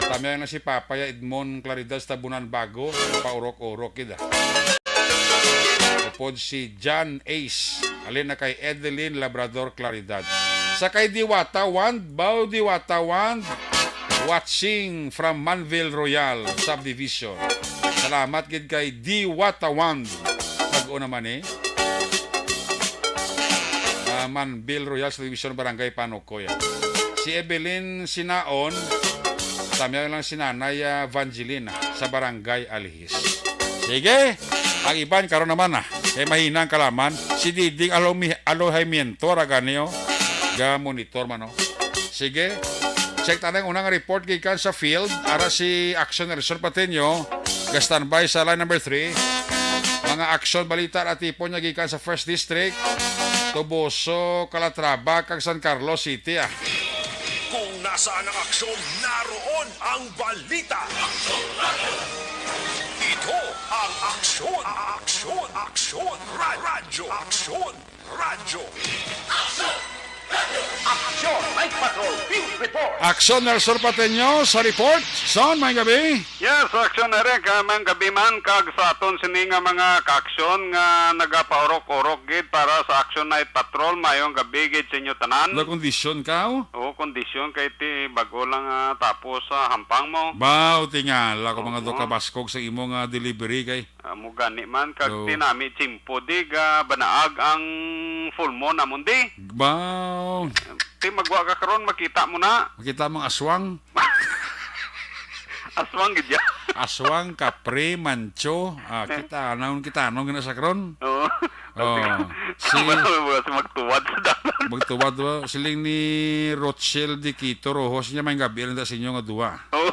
Tamyang na si Papaya Edmond Claridad sa Tabunan Bago, paurok-urok gid, ah. Upod si John Ace, halin na kay Edelyn Labrador Claridad. Sa kay Diwata Wand, Bao Diwata Wand, watching from Manville Royal Subdivision. Salamat gid kay Diwata Wand. Bag-o naman, eh. Ah, Manville Royal Subdivision, Barangay Panukoy. Si Evelyn Sinaon, tamyang lang si Nanay, ah, Vangeline, ah, sa Barangay Alihis. Sige, ang iban karon naman, ah, kay mahina ang kalaman. Si Diding Alomi-, Alohaymiento, ra gani, oh. Ga monitor man, oh. Sige, check ta ang unang report gikan sa field. Ara si Action Nelson Pateño, ga-standby sa line number three. Mga aksyon, balita, natipon niya gikan sa First District, Toboso, Calatrava, kag San Carlos City, ah. Kung nasaan ang aksyon, naroon ang balita. Ito ang Aksyon, Aksyon, Aksyon, Ra-, Radyo, Aksyon, Radyo. Aksyon Night Patrol Field Report. Aksyon Nelson Pateño sa report. Son, may gabi. Yes, Aksyon Eric, ah, may gabi man kag sa aton sini nga mga kaaksyon nga nagapaurok-urok gid para sa Aksyon Night Patrol. Mayong gabi gid sa inyo tanan. Nakondisyon ka, oh? Oo, kondisyon kay ti bago lang, ah, tapos sa hampang mo. Ba, o tingala ko mga Oo. Duka baskog sa imo nga delivery kay Amo gani man, kag Oo. Ti nami tiyempo di ga banaag ang full moon namon di. Baw. Ti magwa ka karon, makita mo na. Makita mo ang aswang. Aswang gid ya. Aswang, kapre, mancho. Ah, Eh. Kita naon, kita naon gina sa karon. Oo. Oh, si Wala mo si magtuwad sa dalan. Magtuwad ba? Siling ni Rochelle Diquito Rojo, siya may gabi lang ta sa inyo nga duwa. Oo.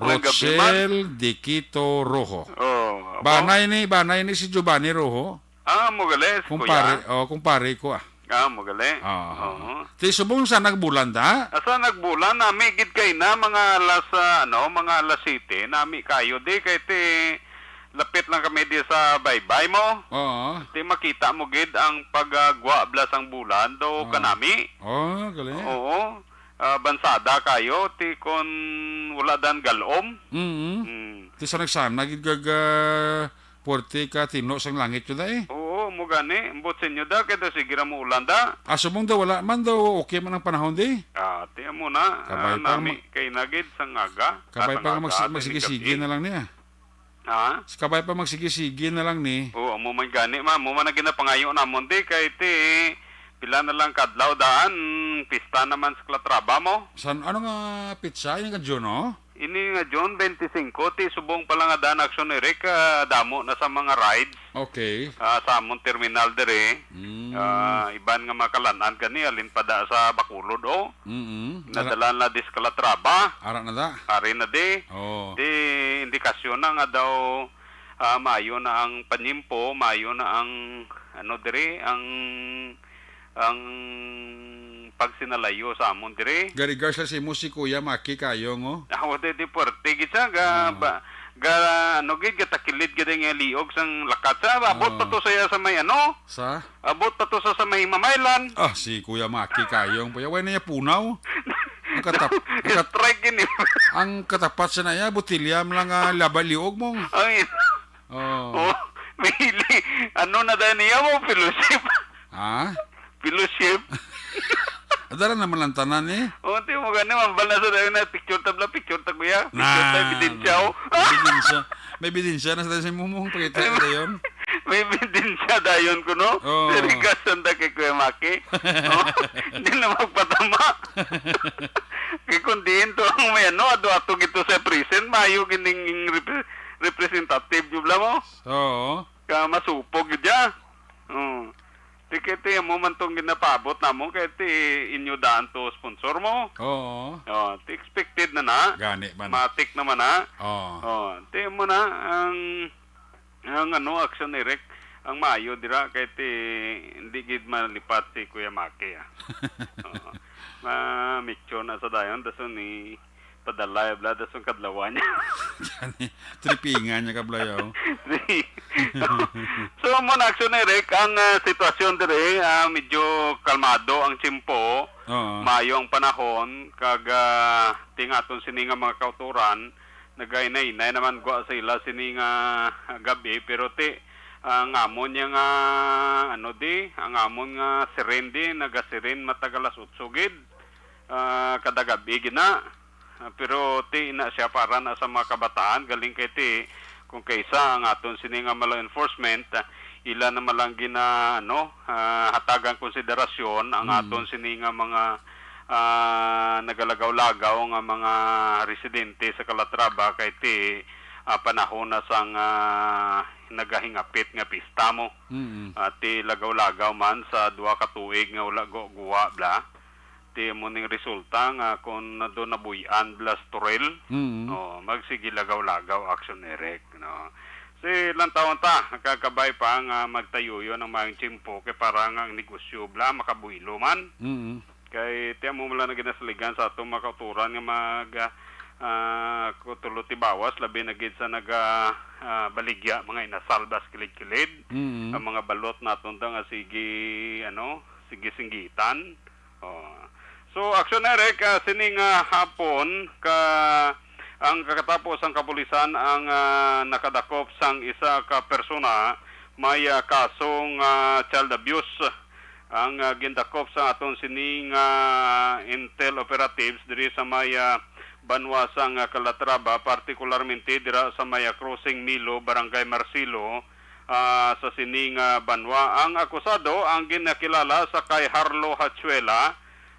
May gabi man. Rochelle Diquito Rojo. Oh, abo. Banay ni, banay ni si Giovanni Rojo. Ah, mo gali, si Kumpare, kuya. Oh, kumpare ko, ah. Ah, mo gali. Ah. Oo. Ti subong sa nagbulan da? Asa nagbulan, nami gid kay na mga alas, ah, ano, mga alas siyete, nami kayo di kay ti lapit lang kami di sa baybay mo. Oo. Ti makita mo gid ang pagagwa blas ang bulan do Oo. Kanami. Oh, gali. Oo. Ah, bansada kayo, ti kon wala dan galom. Mm. Mm. Ti sa nagsana gid kag, ah, puwerte ka tinlo sang langit yun da eh. Oo, mo gani. Ambot sa inyo da, kay daw sige ra mo ulan da. Ah, subong daw wala man daw, okay man ang panahon di. Ah, ti amo na. Kabay Ah, pa nami mag- kay nagid sang aga. Kabay Ah, pa sang nga magsi-, aga, magsige-sige gabi. Na lang niya. Ha? Kabay pa magsige-sige na lang ni. Oo, amo man gani, ma. Amo man ang ginapangayo namon, di, kay ti, pila na lang kadlaw daan, pista naman sa Calatrava mo. San, ano nga pitsa? Yung nga June, oh? Ini nga June twenty-five, ti subong pa lang nga daan aksyon, Eric, ah, damo na sa mga rides. Okay. Ah, sa amon terminal diri. Mm. Ah, iban nga makalan-an gani, alin pa da sa Bacolod, oh. Mm-mm. Nadala na di sa Calatrava. Ara na da. Ari na di. Oh. Di indikasyon na nga daw, ah, maayo na ang panyimpo, maayo na ang, ano, diri, ang, ang pagsinalayo sa amon diri. Garigar sa simo si Kuya Maki kayo, ngo? Ako, di, di puwerte gid siya, ga, Ah. ba, ga, ano gid, gatakilid gid ang liog sang lakat sa, abot Ah. pa to saya sa may, ano, Sa? Abot pa to sa, sa may Mamaylan. Ah, si Kuya Maki kayong puya. Way na niya punaw. Ang katap-, ang kat-, Strike gini. Ang katapat sa naya, botilya mo lang, ah, laba liog mo. Ay. Oh. Oh, mili. Ano na dahil niya mo? Fellowship. Ha? Fellowship. Adara naman lang tanan eh. Oh, ti mo gani, mambal na sa dahil na picture tabla, picture ta kuya. Picture ta Na. Ebidensya, oh. May ebidensya. May ebidensya na sa tayo sa mumong pakita ka dayon. May ebidensya dayon ko, no? Oo. Seryoso ta kay Kuya Maki. Oh, hindi na magpatama. Kay kung diin to ang may ano, ato-ato gito sa present, maayo gining repre-, representative, di ba mo? Oo. Ka masupog yun dyan. Oh. Ti kay ti amo man tong ginapaabot namon kay ti inyo daan to sponsor mo. Oo. Oh, ti expected na na. Gani man. Matik naman na. Oo. Oh, ti mo na ang, ang ano, action direct ang maayo dira kay ti hindi gid malipat si Kuya Maki, ah. Oh. Ma-, mature na sa dayon, dason ni padala, bla, dason kadlawan niya. Gani, tripingan niya ka, bla, yaw. So, mo na, action, Eric, ang, ah, sitwasyon dire, ah, medyo kalmado ang tiyempo, Oo. Maayo ang panahon, kag, ah, ti nga aton sini nga mga kautoran, nagainay-inay naman gwa sa ila sini nga gabi, pero ti, ang amon niya nga, ano di, ang amon nga siren di, nagasiren matag alas otso gid, ah, kada gabi gid na. Ah, pero ti na siya para na sa mga kabataan, galing kay ti kung kaysa ang aton sini nga mga law enforcement, ah, ila na man lang gina, ano, ah, hatagan konsiderasyon ang Mm. aton sini nga mga, ah, nagalagaw-lagaw nga mga residente sa Calatrava kay ti, ah, panahon na sang, ah, nagahingapit nga pista mo. Mm. Ah, ti lagaw-lagaw man sa duha ka tuig nga wala gu-, guwa, bla. Ti mo ning resulta nga kung nado nabuy-an blas turil, Mm. oh, magsige lagaw-lagaw action direct, no? Si lantawon ta, kakabay pa nga magtayuyo ng maayong tiyempo kay para nga ang negosyo bla makabuylo man. Mm. Kay ti amo man lang na ginasaligan sa atong mga kauturan nga mag, ah, ah, kutulo tibawas, labi na gid sa naga, ah, baligya mga inasal bas kilid-kilid. Mm. Ang mga balot naton ta nga sige, ano, sige singgitan. Oh. So, Action Eric, ah, sining, ah, hapon, ka, ang kakatapo sang kapulisan ang, ah, nakadakop sang isa ka persona may, ah, kasong, ah, child abuse. Ang, ah, gindakop sa aton sining, ah, intel operatives diri sa may, ah, banwa sang, ah, Calatrava, partikularmente dira sa may, ah, Crossing Milo, Barangay Marcelo, ah, sa sining, ah, banwa. Ang akusado ang ginakilala sa kay Harlo Hachuela,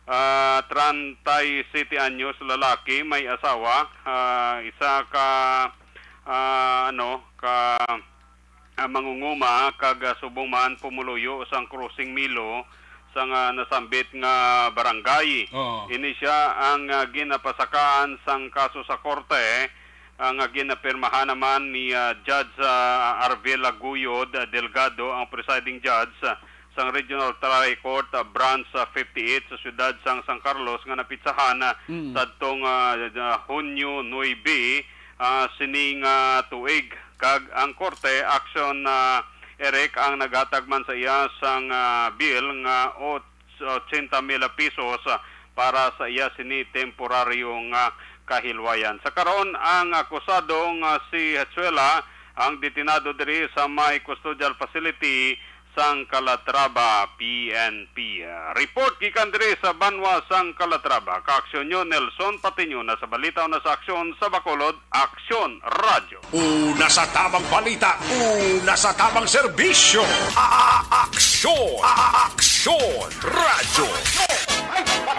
ah, treinta y siete anyos, lalaki, may asawa, ah, isa ka, ah, ano, ka, ah, mangunguma kag, ah, subong man pumuluyo sang Crossing Milo sang, ah, nasambit nga barangay. Oo. Ini sia ang, ah, ginapasakaan sang kaso sa korte, ah, nga ginapirmahan naman ni, ah, Judge, ah, Arvil Aguyod, ah, Delgado, ang presiding judge, ah, sang Regional Trial Court, ah, Branch, ah, fifty-eight sa siyudad sang San Carlos nga napitsahan, ah, Mm. sadtong, ah, ah, Hunyo nuebe, ah, sining, ah, tuig. Kag ang korte, Action, ah, Eric, ang naghatag man sa iya sang, ah, bail nga ot-, ochenta mil pesos, ah, para sa iya sini temporaryo nga kahilwayan. Sa karon, ang akusado nga si Hachuela ang detenado diri sa may custodial facility sang Calatrava P N P. Report gikan diri sa banwa sang Calatrava. Kaaksyon nyo, Nelson Patiño, na sa balita o na sa aksyon sa Bacolod, Aksyon Radyo. Una sa tamang balita, una sa tamang serbisyo. A-, a-, aksyon, a-, a-, aksyon, radyo.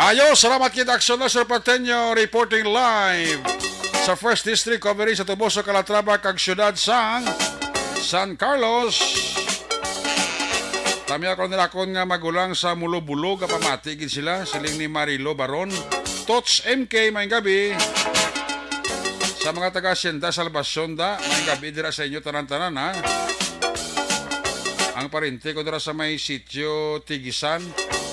Ayo, salamat kid Aksyon na Sir Pateño, reporting live sa First District, coverage sa Toboso, Calatrava, kag siyudad sang San Carlos. Tami ako nila akon nga magulang sa Mulobulo, kapamati gid sila, siling ni Marilo Baron. Tots M K, maayong gabi. Sa mga taga Hacienda Salvacion da, maayong gabi dira sa inyo tanan-tanan, ha. Ang parente ko dira sa may sitio Tigisan,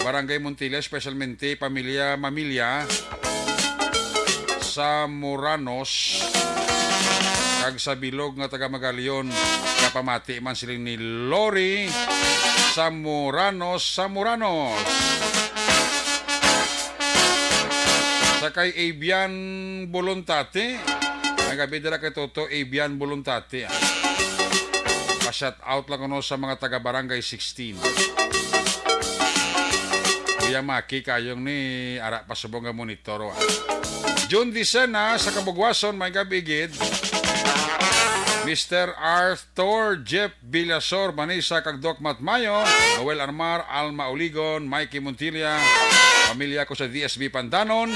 Barangay Montilla, specialmente pamilya Mamilya sa Moranos, kag sa bilog nga taga Magalion, kapamati man sila ni Lori Samoranos, Samoranos. Sa kay Avian Voluntate, maayong gabi dira kay Toto Avian Voluntate, ah. Pa-shout out lang kuno sa mga taga Barangay sixteen. Kuya Maki, kayong ni ara pa subong nga monitor, ah. June Dicena sa Kabugwason, maayong gabi gid. Mister Arthur Jeff Villasor, Vanessa kag Doc Matmayo, Noel Armar, Alma Oligon, Mikey Montilla, pamilya ko sa D S B Pandanon,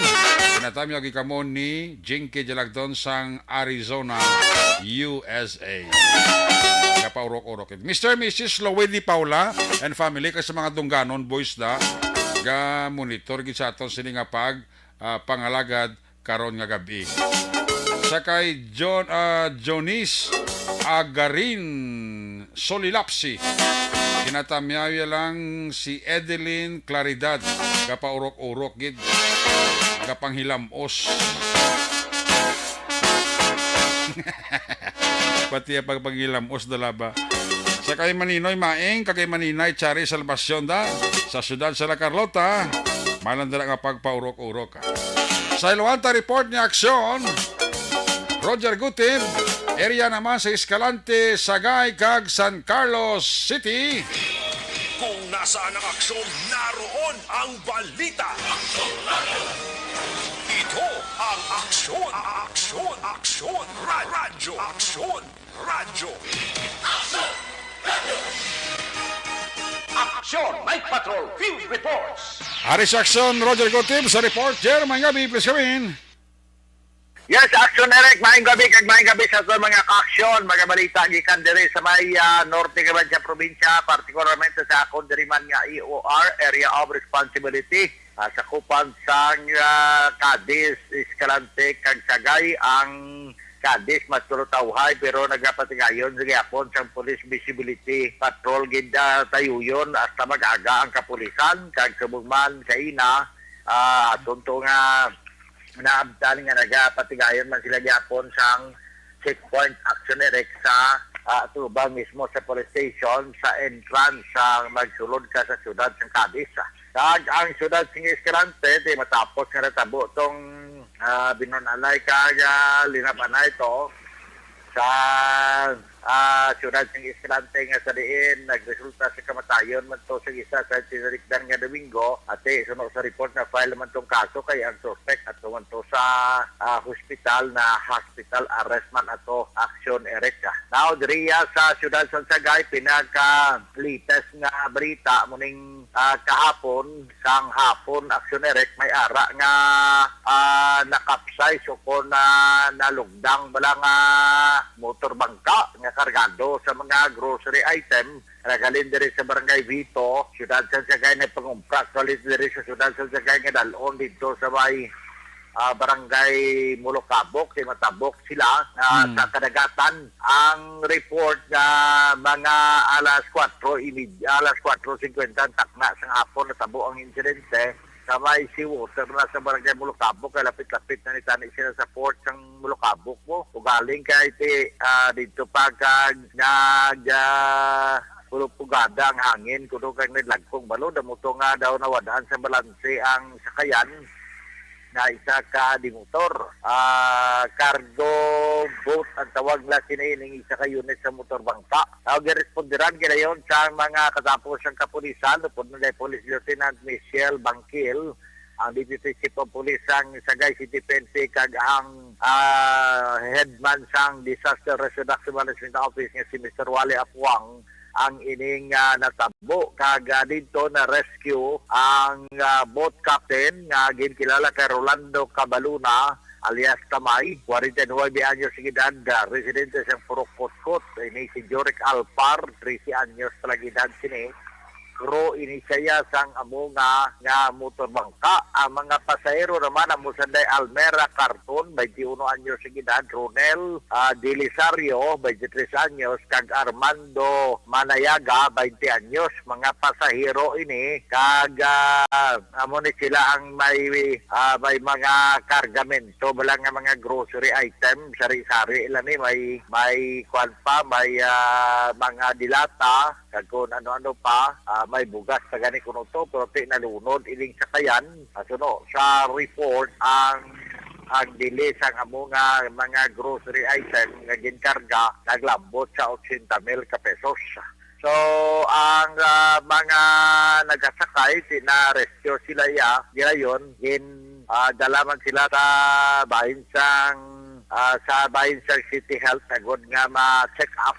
pinatamyo gid kamo ni Jinky Jalagton sang Arizona, U S A. Kapaurok-urok. Mister Missus Lowe Di Paula and family, kag sa mga Dungganon boys da, ga monitor gid sa aton sini nga pag, ah, pangalagad karon nga gabi. Sa kay John, ah, Jonis Agarin Solilapsi, kinatamyaw lang si Edeline Claridad, gapaurok-urok gid, gapanghilamos. Pati ang pagpanghilamos, dalaba. Sa kay Maninoy Maing, kag kay Maninay Chari Salvacion da, sa siyudad sa La Carlota, malandra nga pagpaurok-urok. Sa Ilwanta report ni Aksyon, Roger Gutib, area naman sa Escalante, Sagay, kag San Carlos City. Kung nasaan ang aksyon, naroon ang balita. Ito ang Aksyon, Aksyon, Aksyon, Ra-, Radyo, Aksyon, Radyo. Aksyon, Night Patrol, Field Reports. Ari sa Aksyon, Roger Gutib sa report. Jer, maayong gabi, please come in. Yes, Aksyon Eric, maayong gabi, kag maayong gabi sa aton mga kaaksyon, mga balita gikan diri sa may, ah, norte nga sa probinsya, partikularmente sa akon diri man nga E O R, Area of Responsibility, ah, sakupan sang, ah, Cadiz, Escalante, kag Sagay ang Cadiz, mas tulutawhay, pero nagapatigayon sa gihapon sang Police Visibility Patrol gid, ah, tayuyon hasta mag-aga ang kapulisan, kag subong man sa ina, ah, asunto nga naabtan nga nagapatigayon man sila gihapon sang checkpoint, Aksyon Eric, sa, ah, atubang mismo sa police station sa entrance sa magsulod ka sa siyudad sang Cadiz. Kag ang siyudad sing Escalante, di matapos nga natabo tong, ah, binunalay kag, ah, linabanay to sa, ah, siyudad sing Escalante nga sa diin nagresulta sa kamatayon man to sa isa sa tinalikdan nga Domingo. Ati, suno sa report na file man tong kaso kay ang suspect ato man to sa, ah, hospital na hospital arrest man ato, Action Eric. Now, diriya sa siyudad sa Sagay, pinaka latest nga balita muning, ah, kahapon, sang hapon, Action Eric, may ara nga, ah, nakapsay o kon na nalugdang bala nga motor bangka nga kargado sa mga grocery item, naghalin diri sa Barangay Vito, siyudad sa Sagay, nagpangumpra actually diri sa siyudad sa Sagay nga dalon dito sa may, ah, Barangay Mulocabok, kay matabok sila, ah, Hmm. sa kadagatan. Ang report nga mga alas kwatro y media, alas kwatro singkwenta ang takna sang hapon natabo ang insidente sa may seawater na sa Barangay Mulocabok, kay lapit-lapit na ni tani sila sa port sang Mulocabok mo. Ugaling kay ti, ah, dito pa kag nag, ah, pulupugada ang hangin, kuno kag naglagkong balod, amo to nga daw nawad-an sa balanse ang sakayan nga isa ka dimotor. Ah, cargo boat ang tawag na sini ining isa ka unit sa motor bangka. Ang giresponderan gilayon sa mga katapos sang kapulisan, upod man kay Police Lieutenant Michelle Bangkil, ang Deputy Chief of Police sang Sagay City P N P, kag ang, ah, headman sang Disaster Risk Reduction Management Office nga si Mister Wally Apuang ang ining, ah, natabo, kag, ah, didto na rescue ang, ah, boat captain nga ginkilala kay Rolando Cabaluna alias Tamay, kwarenta y nuebe anyos ang edad, ah, residente sa Purok Kutkot. Ini si Joric Alpar, trese anyos pa lang edad sini. Crew ini siya sang amo nga, nga motor bangka. Ang mga pasahero naman amo sanday Almera Carton, twenty-one anyos ang edad, Ronel, ah, Delisario, twenty-three anyos, kag Armando Manayaga, twenty anyos. Mga pasahero ini, kag, ah, amo ni sila ang may, ah, may mga kargamento, bala nga mga grocery item, sari-sari ila ni, may, may kwan pa, may, ah, mga dilata, kag kung ano-ano pa, ah, may bugas pa gani kuno to, pero ti nalunod ining sakayan. Ah, suno sa report, ang, ang bili sang amo nga mga grocery item nga ginkarga naglambot sa ochenta mil ka pesos. So, ang, ah, mga nagasakay, sina-rescue sila ya, gilayon, gin, ah, dala man sila sa bahin sang, ah, sa bahin sang City Health agod nga ma-check up.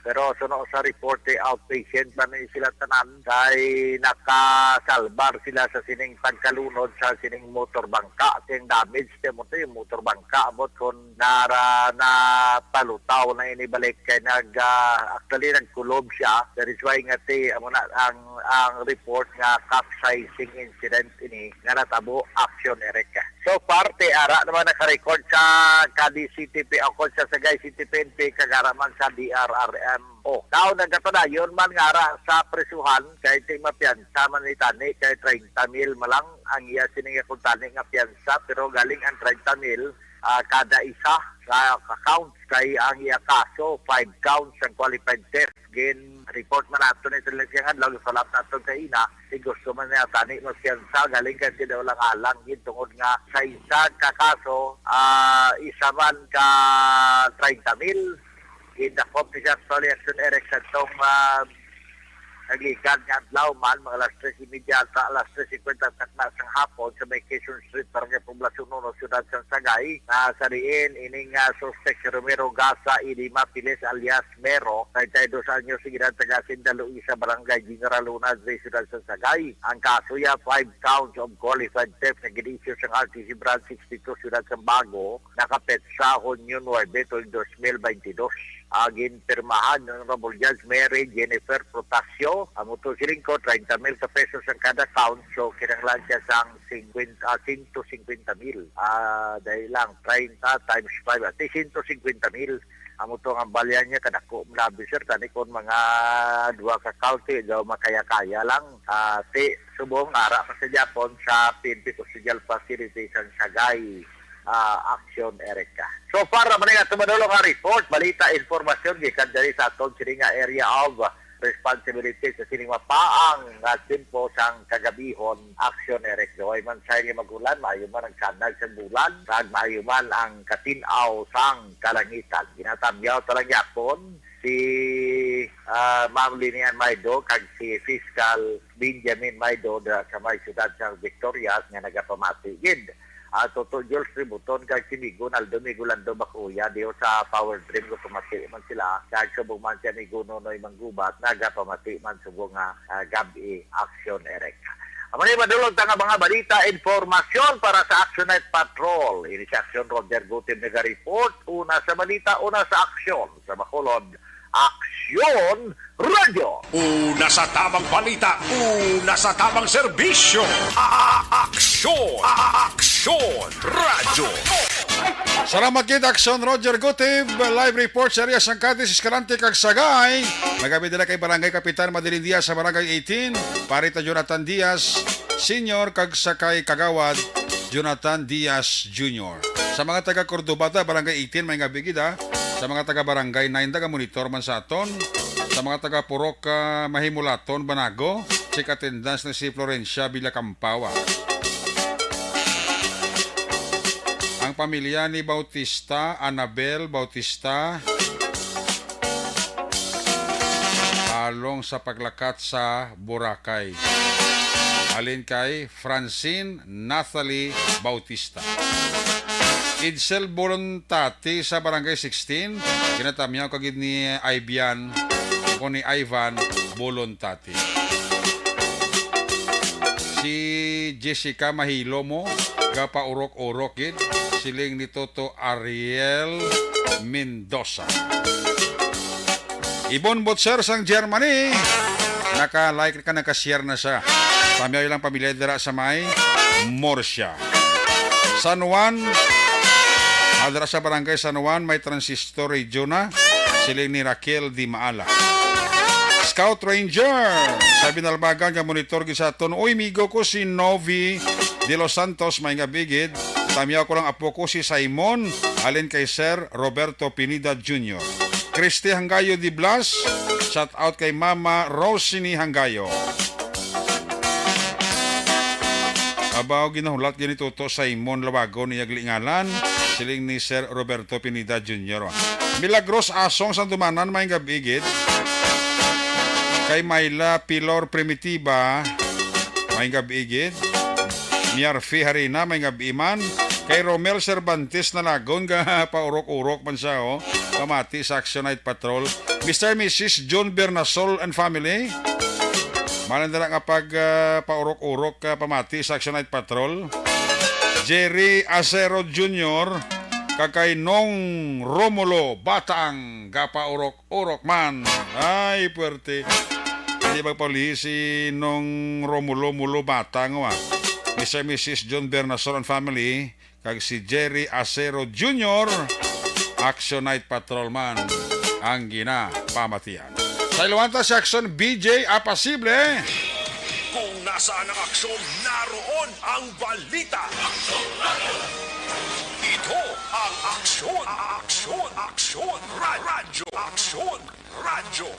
Pero suno sa report, eh, outpatient man ni sila tanan, kay nakasalbar sila sa sining pagkalunod sa sining motor bangka. Kay ang damage ti mo to, yung motor bangka, abot kon nara na palutaw na ini balik kay nag, ah, actually nagkulob siya. That is why nga ti amo na ang, ang report nga capsizing incident ini nga natabo, Action Eric. So far, ti ara naman naka-record sa Cadiz City P, o kon sa Sagay City P N P, kag ara man sa D R R M O. Now, nagapadayon man nga ara sa prisuhan, kay ti mapiyansa man ni tani, kay treinta mil man lang ang iya sini nga kuntani nga piyansa, pero galing ang treinta mil, ah, kada isa ka, ka counts, kay ang iya kaso, five counts ang qualified theft. Gin-report man nato ni sila siyang adlaw, follow-up nato sa ina. Ti gusto man niya tani magpiyansa, galing kay ti daw lang alang gid tungod nga sa isa ka kaso, ah, isa man ka treinta mil. Gidakop ni siya actually, Action Eric, sa tong, ah, nagikan nga adlaw man, mga alas tres y media ta alas tres singkwenta takna sang hapon sa may Quezon Street, Barangay Poblacion uno, Siyudad sang Sagay, nga sa diin ining, ah, suspek si Romero Gasa Idima Piles alias Mero, treinta y dos anyos, edad, taga Hacienda Luisa, Barangay General Luna, sa Siyudad sang Sagay. Ang kaso ya, five counts of qualified theft nga gin-issue sang R T C Branch sixty-two, Siyudad sang Bago, nakapetsa Hunyo nuebe, tuig dos mil baynte dos. Ah, ginpirmahan ni Honorable Judge Mary Jennifer Protasio, amo to siling ko, treinta mil ka pesos ang kada count, so kinahanglan siya sang singkwenta, ah, sento singkwenta mil. Ah, dahil lang, treinta times five, ati sento singkwenta mil. Amo to ang balya niya, kadako man abi, sir, tani kon mga duha ka count, ti daw makaya-kaya lang. Ah, ti subong, ara pa sa Japon sa P N P Custodial Facility sang Sagay, ah, Action Eric. So far, amo ni nga tumadulong nga report, balita, informasyon gikan diri sa aton sini nga area of responsibility sa sining mapaang nga tiyempo sang kagabihon, Action Eric. Gaway man sa nga mag-ulan, maayo man ang sanag sang bulan, kag maayo man ang katin-aw sang kalangitan. Ginatamyaw ta lang yapon si, ah, Ma'am Linian Maido kag si Fiscal Benjamin Maido da sa may siyudad sang Victorias nga nagapamati gid. Ah, Toto Jules Ributon kag si Migo Naldo Migo Lando Bacuya diho sa Power Dream, gapamati man sila, kag subong man si Amigo Nonoy Manggubat, nagapamati man subong nga, ah, gab-i, Action Eric. Amo ni madulog ta nga mga balita, impormasyon para sa Action Night Patrol. Ini si Action Roger Gutib naga-report. Una sa balita, una sa aksyon sa Bacolod, Aksyon Radyo. Una sa tamang balita, una sa tamang serbisyo. A-, a-, aksyon, a-, a-, aksyon, radyo. Salamat gid, Aksyon Roger Gutib. Live report sa area sang Catis, Escalante kag Sagay. Magabi dira kay Barangay Kapitan Madeline Diaz sa Barangay eighteen, Pare ta Jonathan Diaz Senior kag sa kay Kagawad Jonathan Diaz Junior. Sa mga taga Cordobata, Barangay eighteen, may nga bigid, ha. Sa mga taga Barangay nine, taga monitor man sa aton. Sa mga taga Purok, ah, Mahimulaton, Banago, check attendance na si Florencia Villacampawa. Ang pamilya ni Bautista, Anabel Bautista, along sa paglakat sa Boracay. Halin kay Francine Nathalie Bautista. Edsel Bolontati sa Barangay sixteen, ginatamyaw kagid ni Ivan, o ni Ivan Bolontati. Si Jessica Mahilo mo, gapaurok-urok gid, siling ni Toto Ariel Mendoza. Ibon Butcher sang Germany, naka-like ka, naka-share na siya. Tamyaw ilang pamilya dira sa may Murcia. San Juan, ah, dira sa Barangay San Juan, may transistor radio na. Siling ni Raquel Di Maala. Scout Ranger, sa Binalbagan nga monitor gid sa aton. Uy, migo ko si Novi de los Santos, may nga bigid. Tamyaw ko lang apo ko si Simon, halin kay Sir Roberto Pineda Junior. Christy Hanggayo de Blas, shout out kay Mama Rosini Hanggayo. Abaw, ginahulat gani Toto Simon Lawagon iyang ngalan, siling ni Sir Roberto Pineda Junior. Milagros Asong sang Dumanan, may gab-i gid. Kay Myla Pilor Primitiva, may gab-i gid. Miarfi Harina, may gab-i man. Kay Romel Cervantes Nalagon, ga paurok-urok man siya, oh. Pamati sa Action Night Patrol. Mister Missus John Bernasol and family. Malandara nga pag, ah, paurok-urok, ah, pamati sa Action Night Patrol. Jerry Acero Junior, kag kay Nong Romulo Batang, gapaurok-urok man. Ay, puwerte. Hindi magpaulihi si Nong Romulo Mulo Batang, wa. Mister Missus John Bernasol and family, kag si Jerry Acero Junior, Action Night Patrolman ang ginapamatian. Sa Ilawanta, si Action B J Apasible. Kung nasaan ang aksyon, naroon ang balita. Ito ang Aksyon, Aksyon, Aksyon, Ra-, Radyo, Aksyon. Radyo.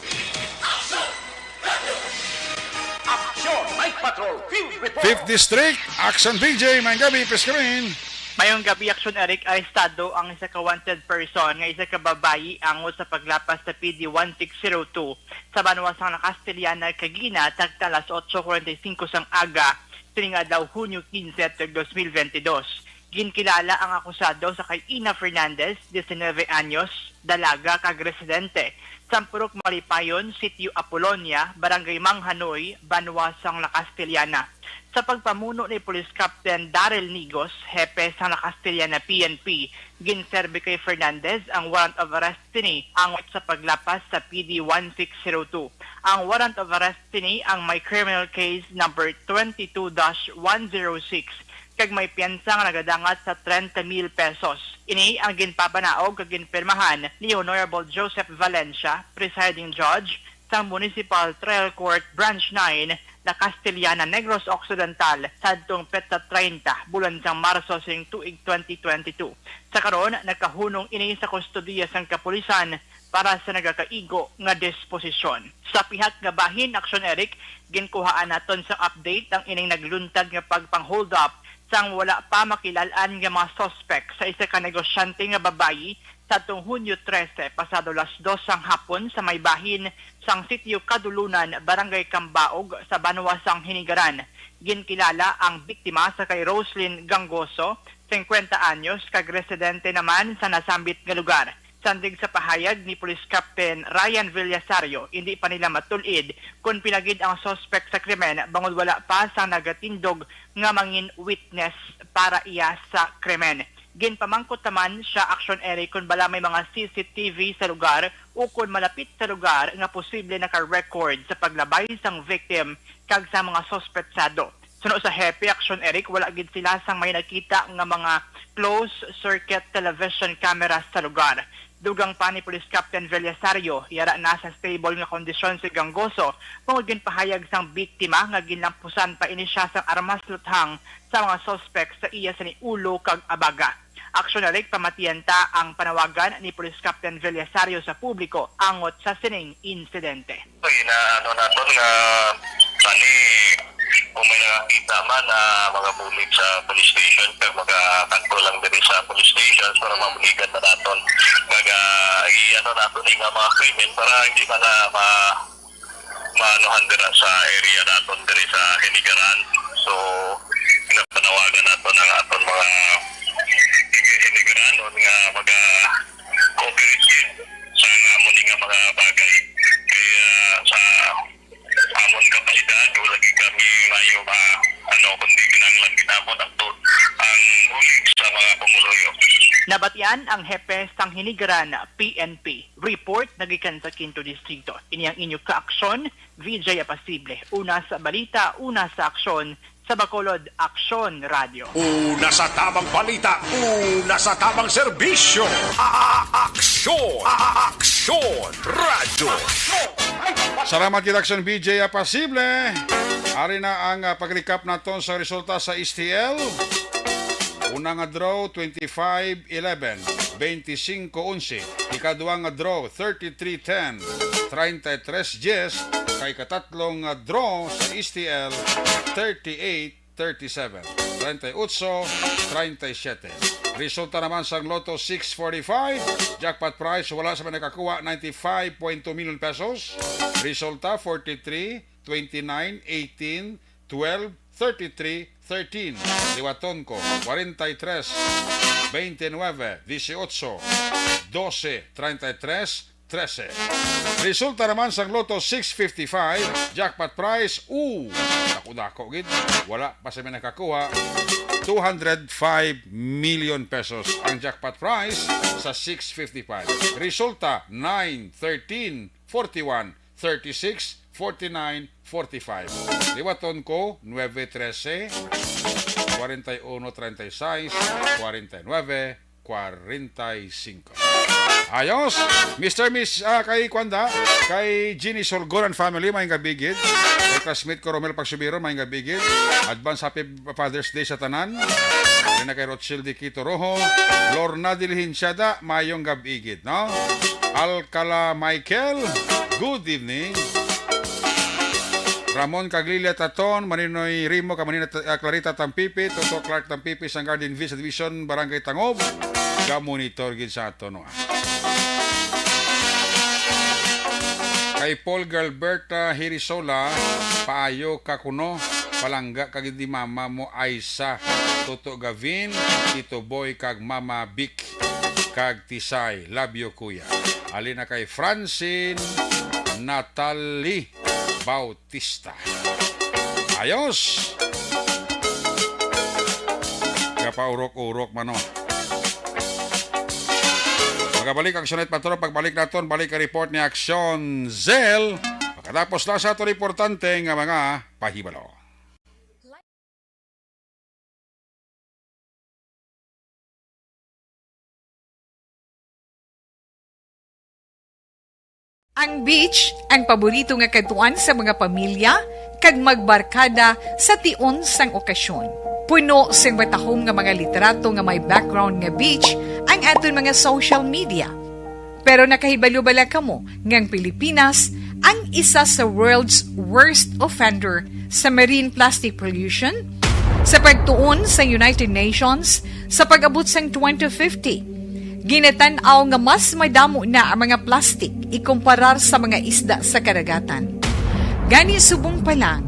Action Night Patrol Field Report. Fifth District, Action B J, may gab-i, Piskarin. Mayong gabi, Action Eric. Arestado ang isa ka wanted person nga isa ka babayi angot sa paglapas sa P D one six zero two sa banwa sang La Castellana, Caguina, tagta alas otso cuarenta y cinco sang aga, sining adlaw, Hunyo quince, tuig dos mil veintidós. Ginkilala ang akusado sa kay Ina Fernandez, diecinueve anyos, dalaga kag residente sa Purok Malipayon, Sitio Apolonia, Barangay Manghanoy, banwa sang La Castellana. Sa pagpamuno ni Police Captain Daryl Nigos, hepe sang La Castellana P N P, ginserbi kay Fernandez ang warrant of arrest sini angot sa paglapas sa P D one six zero two. Ang warrant of arrest sini ang may criminal case number twenty-two dash one zero six kag may piyansa nga nagadangat sa treinta mil pesos. Ini ang ginpabanaog kag ginpirmahan ni Honorable Joseph Valencia, Presiding Judge sang Municipal Trial Court Branch nine, La Castellana, Negros Occidental, sadtong petsa treinta, bulan sang Marso sing tuig twenty twenty-two. Sa karon, nakahunong ini sa kustodiya sang kapulisan para sa nagakaigo nga disposisyon. Sa pihak nga bahin, Aksyon Eric, ginkuhaan naton sa update ang ining nagluntad nga pagpang-hold up sang wala pa makilal-an nga mga suspek sa isa ka negosyante nga babayi sa atong Hunyo trese, pasado las dos sang hapon, sa may bahin sang Sitio Kadulunan, Barangay Cambaog, sa banwa sang Hinigaran. Ginkilala ang biktima sa kay Roslyn Gangoso, singkwenta anyos, kag residente naman sa nasambit nga lugar. Sandig sa pahayag ni Police Captain Ryan Villasario, indi pa nila matul-id kon pila gid ang suspek sa krimen, bangod wala pa sang nagatindog nga mangin witness para iya sa krimen. Ginpamangkot naman siya, Aksyon Eric, kon bala may mga C C T V sa lugar ukon malapit sa lugar nga posible naka-record sa paglabay sang victim kag sa mga suspetsado. Suno sa hepe, Aksyon Eric, wala gid sila sang may nakita nga mga closed circuit television cameras sa lugar. Dugang pa ni Police Captain Villasario, yara na sa stable nga kondisyon si Gangoso, tungod ginpahayag sang biktima nga ginlampusan pa ini siya sang armas luthang sa mga suspek sa iya sini ulo kag abaga. Aksyon Eric, pamatian ta ang panawagan ni Police Captain Villasario sa publiko angot sa sining insidente. Inaano naton nga kani, kung may nakakita man, ah, mga bulig sa police station, kag magakadto lang diri sa police station para mabuligan na naton. Kag, ah, i-ano naton ni nga mga krimen para hindi man na ma-, maanuhan dira sa area naton diri sa Hinigaran. So, pinapanawagan naton ang aton mga Hinigaranon nga maga-cooperate sa amo ni nga mga bagay. Kaya sa amon kapasidad, wala gid kami maayo ma-, ano, kundi kinahanglan gid namon ang tu-, ang bulig sa mga pumuluyo. Nabatian ang hepe sang Hinigaran P N P. Report nagikan sa Quinto Distrito. Ini ang inyo kaaksyon, V J Apasible. Una sa balita, una sa aksyon, sa Bacolod Aksyon Radyo. Una sa tamang balita, una sa tamang serbisyo. A-, a-, aksyon, a-, a-, aksyon, radyo. Salamat kita, Aksyon V J Apasible. Ari na ang, ah, pag-recap naton sa resulta sa S T L. Una nga draw, twenty-five eleven, twenty-five onse. Ikadua nga draw, thirty-three ten, treinta y tres diez. Kay katatlo nga draw sa S T L, thirty-eight thirty-seven, treinta y ocho treinta y siete. Resulta naman sang Lotto six forty-five, jackpot prize, wala sa may nakakuha, ninety-five point two million pesos. Resulta, forty-three, twenty-nine, eighteen, twelve, thirty-three, thirteen. Liwaton ko, forty-three, twenty-nine, eighteen, twelve, thirty-three, thirteen. Resulta naman sang Lotto six fifty-five, jackpot prize, u, dako-dako gid, wala pa sa may nakakuha, two hundred five million pesos ang jackpot prize sa six fifty-five. Resulta, nine, thirteen, forty-one, thirty-six, forty-nine, forty-five. Liwaton ko, nueve trese, forty-uno treinta y seis, forty-nueve, forty-cinco. Ayos, Mister Miss, ah, kay Kwanda, kay Jeannie Sorgon and family, maayong gabi gid. Kay classmate ko, Romel Pagsubiron, maayong gabi gid. Advance happy Father's Day sa tanan. Rin na kay Rothshield Diquito Rojo, Lorna Diligenciada, maayong gabi gid, no? Alcala Michael, good evening. Ramon kag Lilia Taton, Marinoy Rimo kag Marina Ta-, ah, Clarita Tampipi, Toto Clark Tampipi sang Garden View Subdivision, Barangay Tangob, ga-monitor gid sa aton, no? Kay Paul Galberta Hirisola, paayo ka kuno, palangga ka gid ni mama mo, Aisa, Toto Gavin, Tito Boy kag Mama Bic, kag Tisay, love you, kuya. Halin na kay Francine Natalie Bautista. Ayos! Kapaurok-urok man, no? Magabalik ang Sunit Patrol. Pagbalik naton, balik ang report ni Aksyon Zel. Pagkatapos na sa aton importante nga mga pahibalo. Ang beach, ang paborito nga kadtuan sa mga pamilya kag magbarkada sa tion sang okasyon. Puno sing matahom nga mga litrato nga may background nga beach ang aton mga social media. Pero nakahibalo bala kamo nga ang Pilipinas ang isa sa world's worst offender sa marine plastic pollution? Sa pagtuon sa United Nations, sa pag-abot sang twenty fifty, ginatan-aw nga mas madamo na ang mga plastic ikumparar sa mga isda sa kadagatan. Gani, subong pa lang,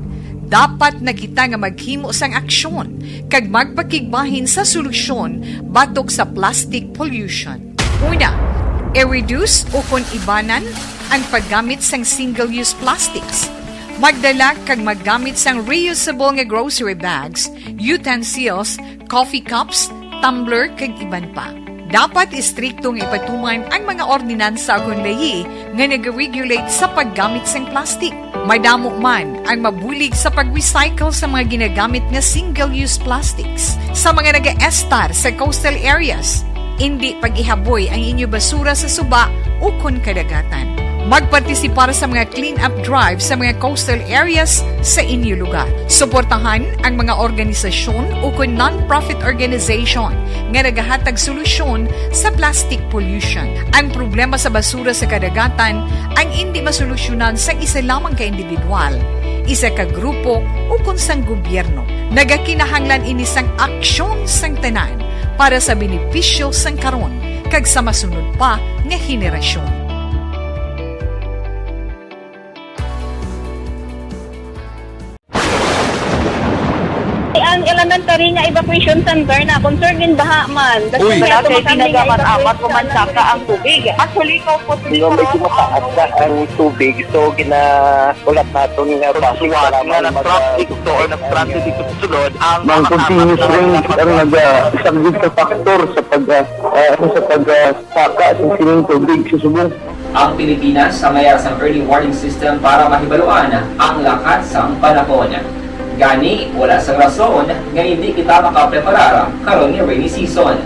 dapat na kita nga maghimo sang aksyon kag magpakigbahin sa solusyon batok sa plastic pollution. Una, i-reduce ukon ibanan ang paggamit sang single-use plastics. Magdala kag maggamit sang reusable nga grocery bags, utensils, coffee cups, tumbler, kag iban pa. Dapat istrikto nga ipatuman ang mga ordinansa ukon layi nga nag-regulate sa paggamit sang plastic. Madamo man ang mabulig sa pag-recycle sa mga ginagamit nga single-use plastics. Sa mga nagaestar sa coastal areas, indi pag-ihaboy ang inyo basura sa suba ukon kadagatan. Magpartisipar sa mga clean-up drive sa mga coastal areas sa inyo lugar. Suportahan ang mga organisasyon ukon non-profit organization nga nagahatag solusyon sa plastic pollution. Ang problema sa basura sa kadagatan ang indi masolusyonan sang isa lamang ka individual, isa ka grupo, ukon sang gobyerno. Nagakinahanglan ini sang aksyon sang tanan para sa benepisyo sang karon kag sa masunod pa nga henerasyon. Ang elementary nga evacuation center na concern in baha man. Uy. Wala kay ginagaman amat ko man saka ang tubig. Actually, ikaw po, hindi ko mataas na ang tubig. So, ginaulap natin nga base sa lamang nga nag-traffic to or nag-transit ito sulod ang mga continuous rain ang nag-isang sa factor sa pag uh, sa pag uh, saka sa sining tubig sa subong. Ang Pilipinas ang mayara sang early warning system para mahibaluan ang lakat sang panahon. Gani, wala sang rason nga indi kita makapreparar karon nga rainy season.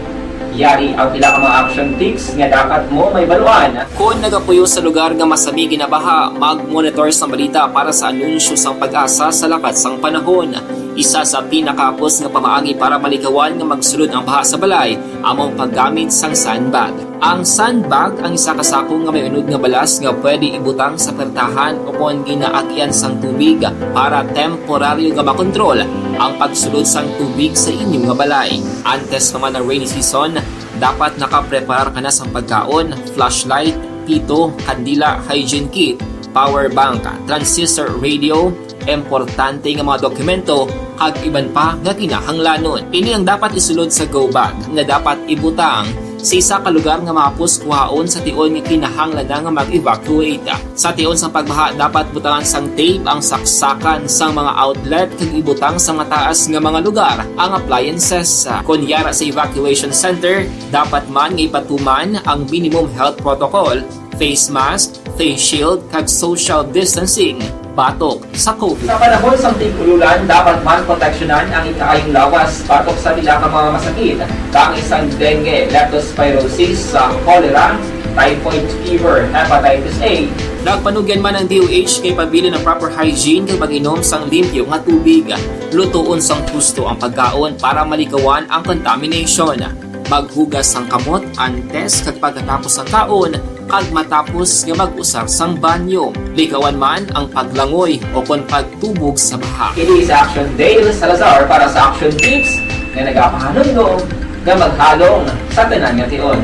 Yari ang pila ka mga action tips nga dapat mo mahibaluan. Kon nagapuyo sa lugar nga masami ginabaha, mag-monitor sang balita para sa anunsyo sang PAGASA sa lakat sang panahon. Isa sa pinakahapos nga pamaagi para malikawan nga magsulod ang baha sa balay amo ang paggamit sang sandbag. Ang sandbag ang isa ka sako nga may unod nga balas nga pwede ibutang sa pertahan o kon ginaagyan sang tubig para temporaryo nga makontrol ang pagsulod sang tubig sa inyo nga balay. Antes pa man ang rainy season, dapat nakapreparar ka na sang pagkaon, flashlight, pito, kandila, hygiene kit, power bank, transistor radio, importante nga mga dokumento, kag iban pa nga kinahanglanon. Ini ang dapat isulod sa go bag nga dapat ibutang sa isa ka lugar nga mahapos kuhaon sa tion nga kinahanglan na nga mag-evacuate. Sa tion sang pagbaha, dapat butangan sang tape ang saksakan sang mga outlet kag ibutang sa mataas nga mga lugar ang appliances. Kon yara sa evacuation center, dapat man nga ipatuman ang minimum health protocol, face mask, face shield, kag social distancing batok sa COVID. Sa panahon sang tig-ululan, dapat man proteksyonan ang ikaayong lawas batok sa pila ka mga masakit, kaangay sang dengue, leptospirosis, sa cholera, typhoid fever, hepatitis A. Nagpanugyan man ang D O H kay pabilin ang proper hygiene kag pag-inom sang limpyo nga tubig. Lutoon sang husto ang pagkaon para malikawan ang contamination. Maghugas sang kamot antes kag pagkatapos sang kaon kag matapos nga mag-usar sang banyo. Likawan man ang paglangoy o kon pagtubog sa baha. Kini si Action Dale Salazar para sa Action Tips nga nagapahanumdom nga maghalong sa tanan nga tion.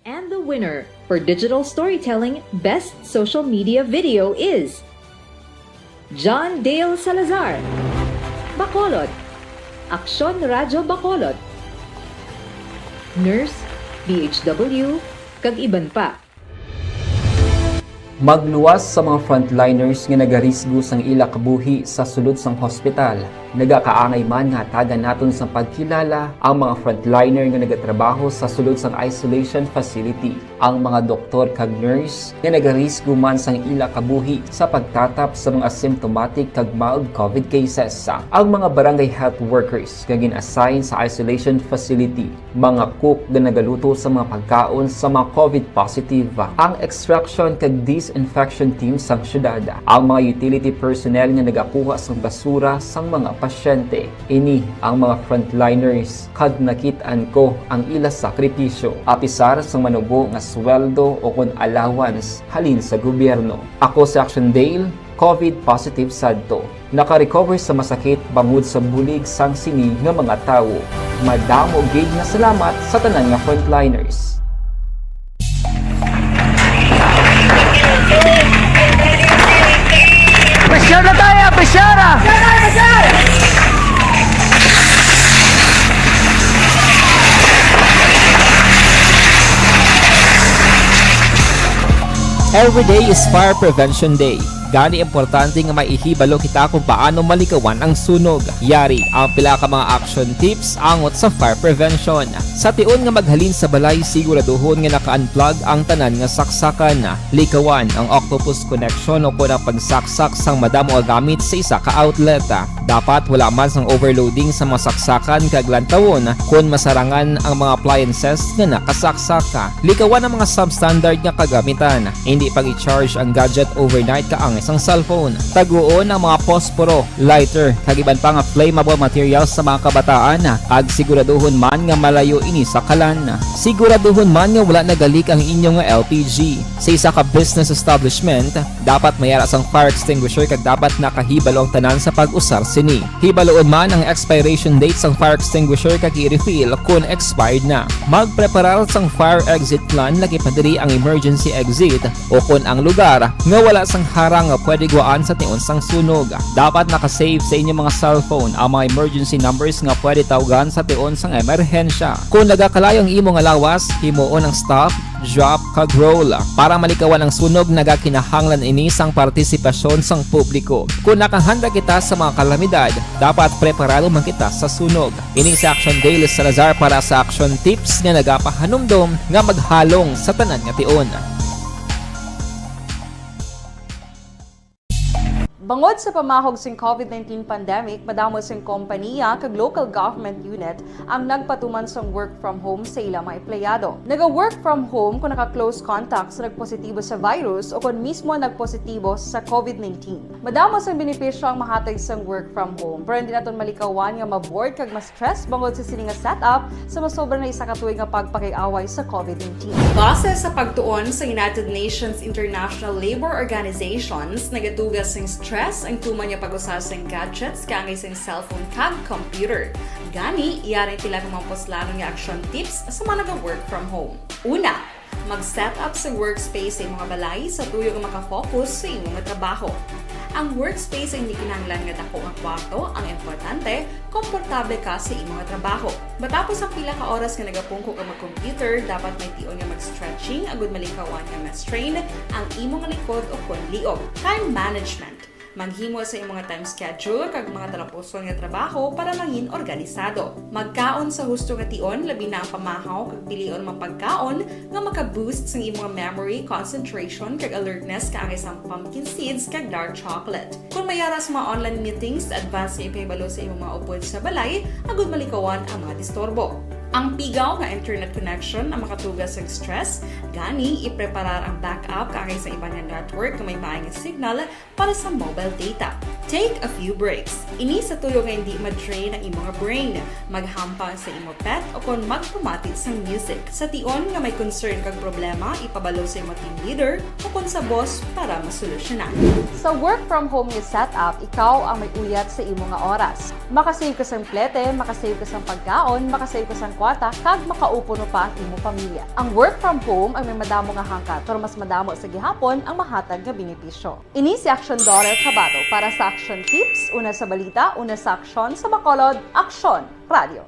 And the winner for digital storytelling best social media video is John Dale Salazar, Bacolod, Aksyon Radyo Bacolod, Nurse, D H W, kag iban pa. Magluwas sa mga frontliners nga nagarisgo sang ila kabuhi sa sulod sang hospital. Nagakaangay man nga hatagan naton sang pagkilala ang mga frontliner nga nagatrabaho sa sulod sang isolation facility. Ang mga doktor kag nurse nga nagarisgo man sang ila kabuhi sa pagtatap sa mga asymptomatic kag mild COVID cases. Ang mga barangay health workers nga gin-assign sa isolation facility, mga cook nga nagaluto sa mga pagkaon sa mga COVID positive, ang extraction kag disinfection team sang syudad, ang mga utility personnel nga nagakuha sang basura sang mga pasyente. Ini ang mga frontliners, kag nakit-an ko ang ila sakripisyo, apisar sang manubo nga sweldo o kon allowance halin sa gobyerno. Ako si Action Dale, COVID positive sadto. Naka-recover sa masakit bangod sa bulig sang sini nga mga tawo. Madamo gid nga salamat sa tanan nga frontliners. Pressure na tayo! Pressure na! Every day is Fire Prevention Day. Gani, importante nga maihibalo kita kung paano malikawan ang sunog. Yari ang pila ka mga action tips angot sa fire prevention. Sa tion nga maghalin sa balay, siguraduhon nga naka-unplug ang tanan nga saksakan. Likawan ang octopus connection o kon ang pagsaksak sang madamo nga gamit sa isa ka outlet. Dapat wala man sang overloading sa mga saksakan kag lantawon kon masarangan ang mga appliances nga nakasaksak. Likawan ang mga substandard nga kagamitan. Indi pag-i-charge ang gadget overnight kaangay sang cellphone. Taguon ang mga posporo, lighter, kag iban pa nga flammable materials sa mga kabataan, kag siguraduhon man nga malayo ini sa kalan. Siguraduhon man nga wala nagalik ang inyo nga L P G. Sa isa ka business establishment, dapat may ara sang fire extinguisher kag dapat nakahibalo ang tanan sa pag-usar sini. Hibaloon man ang expiration date sang fire extinguisher kag i-refill kon expired na. Magpreparar sang fire exit plan, lagi pa diri ang emergency exit o kon ang lugar nga wala sang harang nga pwede gwaan sa tion sang sunog. Dapat naka-save sa inyo mga cellphone ang mga emergency numbers nga pwede tawgan sa tion sang emerhensya. Kon nagakalayo ang imong lawas, himuon ang stop, drop, kag roll. Para malikawan ang sunog, nagakinahanglan ini sang partisipasyon sang publiko. Kon nakahanda kita sa mga kalamidad, dapat preparado man kita sa sunog. Ini si Action Dale Salazar para sa Action Tips nga nagapahanumdom nga maghalong sa tanan nga tion. Bangod sa pamahog sing COVID nineteen pandemic, madamo sing kompaniya kag local government unit ang nagpatuman sang work from home sa ila mga empleyado. Naga-work from home kung naka-close contact sa nagpositibo sa virus o kon mismo nagpositibo sa COVID nineteen. Madamo sang benepisyo ang mahatag sang work from home, pero hindi naton malikawan nga ma-bored kag ma-stress bangod sa sini nga setup sa masobra na isa ka tuig nga pagpakig-away sa COVID nineteen. Base sa pagtuon sa United Nations International Labor Organizations, nagatuga sing stress ang tuman nga pag-usar sing gadgets kaangay sing cellphone kag computer. Gani, yari ang pila ka mga puslanon nga action tips sa mga naga-work from home. Una, mag-set up sa workspace sa imong balay sa tuyo nga maka-focus sa imong trabaho. Ang workspace ay hindi kinahanglan nga dako nga kwarto, ang importante, komportable ka sa imong trabaho. Matapos ang pila ka oras nga nagapungko ka mag-computer, dapat may tion nga mag-stretching agud malikawan nga ma-strain ang imong likod o kon liog. Time management. Maghimo sa imong time schedule kag mga talapuson nga trabaho para mangin organisado. Magkaon sa husto nga tion, labi na ang pamahaw kag pilion mga pagkaon nga maka-boost sang imong memory, concentration, kag alertness kaangay sang pumpkin seeds kag dark chocolate. Kon may ara sa mga online meetings, advance nga ipahibalo sa imong mga upod sa balay agud malikawan ang mga disturbo. Ang pigaw nga internet connection ang makatuga sang stress, gani ipreparar ang backup kaangay sa iban nga network nga may maay nga signal para sa mobile data. Take a few breaks. Ini sa tuyo nga hindi ma-drain ang imo nga brain. Maghampang sa imo pet o kon magpamati sang music. Sa tion nga may concern kag problema, ipabalo sa imo team leader o kon sa boss para masolusyonan. Sa work from home nga setup, ikaw ang may uyat sa imo nga oras. Makasave ka sang plete, makasave ka sang pagkaon, makasave ka sang kwarta, kag makaupuno pa ang imo pamilya. Ang work from home ang may madamo nga hangkat, pero mas madamo sa gihapon ang mahatag nga benepisyo. Ini si Action Daughter Kabato para sa Action Tips, una sa balita, una sa aksyon, sa Bacolod, Aksyon Radio.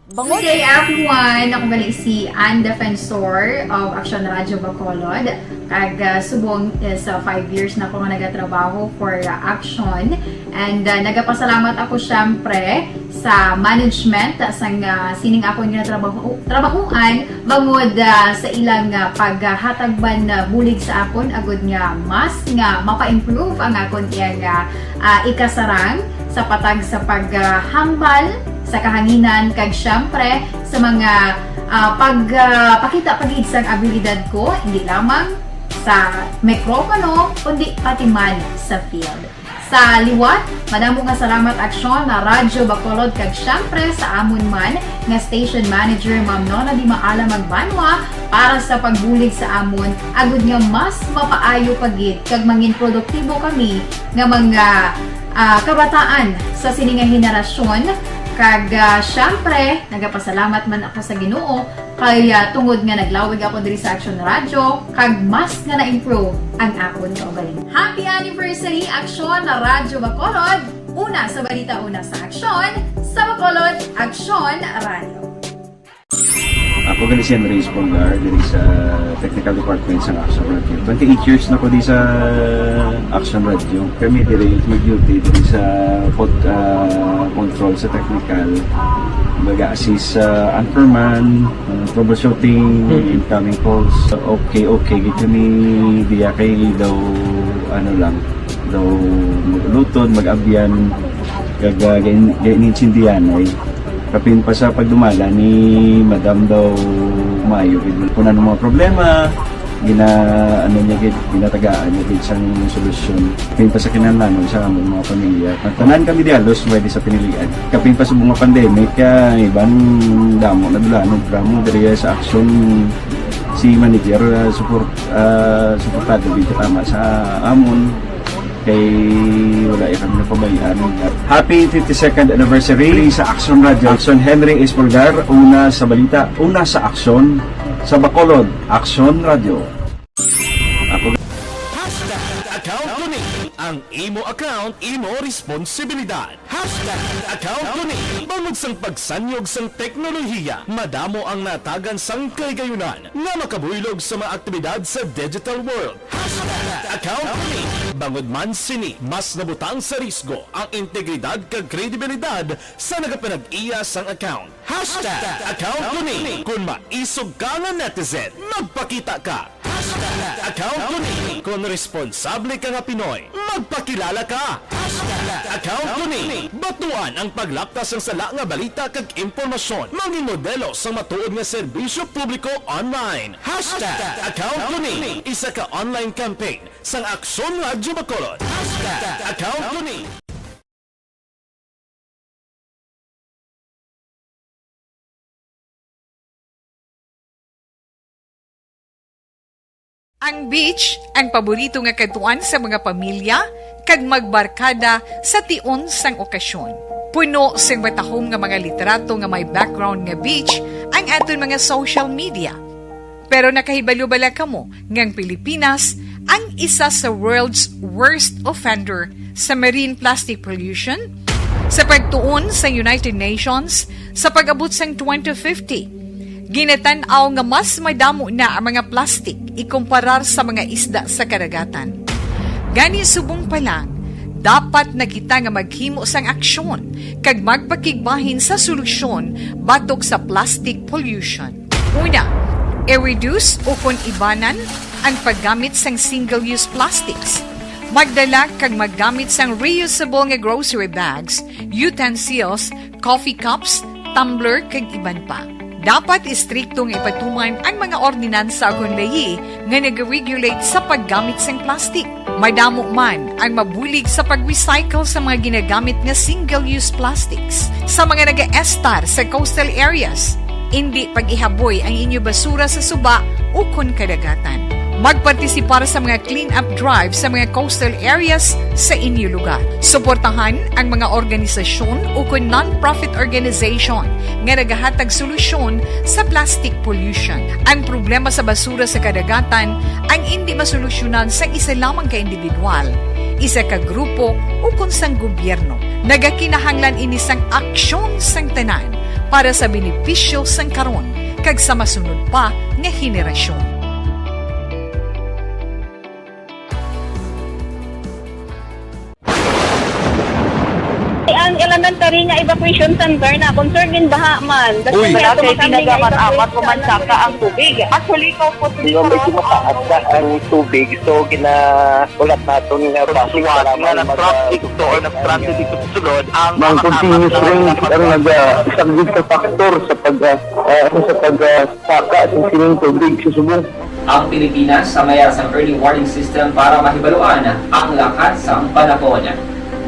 Bangod Good day, everyone! Ako gali si Ann Defensor of Action Radio Bacolod. Kag, ah, subong is, ah, five years na ako nga nagatrabaho for, ah, Action. And, ah, nagapasalamat ako, syempre, sa management, ah, sang, ah, sining akon nga trabaho, trabahuan, bangod, ah, sa ilang, ah, paghatag man, ah, bulig sa akon, agud nga mas nga mapa-improve ang akon iyang, ah, ah, ikasarang sa patag sa paghambal sa kahanginan, kag syempre sa mga, ah, pag, ah, pakita pa gid sang abilidad ko, hindi lamang sa mikropono, kundi pati man sa field. Sa liwat, madamo nga salamat, Aksyon na Radyo Bacolod, kag siyempre sa amon man nga station manager, Ma'am Nona Di Maala Magbanwa, para sa pagbulig sa amon, agud nga mas mapaayo pa gid kag mangin produktibo kami nga mga, ah, kabataan sa sini nga henerasyon. Kag, ah, siyempre, nagapasalamat man ako sa Ginoo kay, ah, tungod nga naglawig ako diri sa Aksyon Radyo, kag mas nga na-improve ang akon kaugalingon. Happy anniversary, Aksyon na Radyo Bacolod! Una sa balita, una sa aksyon, sa Bacolod, Aksyon Radyo. Ako gani si Henry Espolgar, diri sa Technical Department sa Aksyon Radyo. Twenty-eight years na ko di sa Aksyon Radyo. Kami diri mag-duty diri sa pod-, ah, control sa technical. Mag-assist sa anchorman, ah, troubleshooting, incoming calls. Okay, okay, gid kami diya kay daw, ano lang, daw mag-ulutod, mag-abyan, kag, ah, gain-, gainintindihan ay. Kapin pa sa pagdumala ni Madam daw maayo gid. Kung ano mga problema, gina-, ano niya gid, ginatagaan niya gid sang solusyon. Kapin pa sa kinahanglanon sa among mga pamilya. Ang tanan kami di halos pwede sa pinilian. Kapin pa sa mga pandemic, ah, iban damo na dulanon, programa diri sa Aksyon si manager, ah, support, ah, suportado gid tama sa amon. Kay wala ya kami napabayaan. Happy fifty-second anniversary sa Aksyon Radyo. Aksyon Henry Espolgar, una sa balita, una sa aksyon, sa Bacolod, Aksyon Radyo. Ako Hashtag account ko ni. Ang imo account, imo responsibilidad. Hashtag account ko ni. Bangod sang pagsanyog sang teknolohiya, madamo ang natagan sang kahigayunan nga makabuylog sa mga aktibidad sa digital world. Hashtag account ko ni. Bangod man sini, mas nabutang sa risgo ang integridad kag kredibilidad sa nagapanag-iya sang account. Hashtag account ko ni. Kon maisog ka nga netizen, magpakita ka. Hashtag account ko ni. Kon responsable ka nga Pinoy, magpakilala ka. Hashtag account ko ni. Batuan ang paglaptas sang sala nga balita kag impormasyon. Mangin modelo sang matuod nga serbisyo publiko online. Hashtag account ko ni. Isa ka online campaign sang Aksyon Radyo Bacolod. Hashtag account ko ni. Ang beach ang paborito nga kadtuan sa mga pamilya kag magbarkada sa tion sang okasyon. Puno sing matahom nga mga litrato nga may background nga beach ang aton mga social media. Pero nakahibalo bala kamo nga ang Pilipinas ang isa sa world's worst offender sa marine plastic pollution? Sa pagtuon sa United Nations, sa pag-abot sang twenty fifty, ginatan-aw nga mas madamo na ang mga plastik ikumparar sa mga isda sa kadagatan. Gani, subong pa lang, dapat na kita nga maghimo sang aksyon kag magpakigbahin sa solusyon batok sa plastic pollution. Una, i-reduce ukon ibanan ang paggamit sang single-use plastics. Magdala kag maggamit sang reusable nga grocery bags, utensils, coffee cups, tumbler, kag iban pa. Dapat istrikto nga ipatuman ang mga ordinansa ukon layi nga nag-regulate sa paggamit sang plastic. Madamo man ang mabulig sa pag-recycle sa mga ginagamit nga single-use plastics. Sa mga nagaestar sa coastal areas, indi pag-ihaboy ang inyo basura sa suba ukon kadagatan. Magpartisipar sa mga clean-up drive sa mga coastal areas sa inyo lugar. Suportahan ang mga organisasyon ukon non-profit organization nga nagahatag solusyon sa plastic pollution. Ang problema sa basura sa kadagatan ang indi masolusyonan sang isa lamang ka individual, isa ka grupo, ukon sang gobyerno. Nagakinahanglan ini sang aksyon sang tanan para sa benepisyo sang karon kag sa masunod pa nga henerasyon. Ang elementary nga evacuation center na concerned in baha man. Uy. Wala kay pinagamat-amat, pumansaka ang tubig. Actually, ikaw po, Hindi, medyo mataas na ang tubig. So, ginahulat naton nga Pagsuwat nga nag-traffic to or nag-transit ito sa sulod, ang Ang mga continuous kasama rain ang naga-, isa gid sa factor sa pag, ah, ah, sa pag, ah, saka sa sining tubig sa subong. Ang Pilipinas sa mayara sang early warning system para mahibaluan ang lakat sang panahon.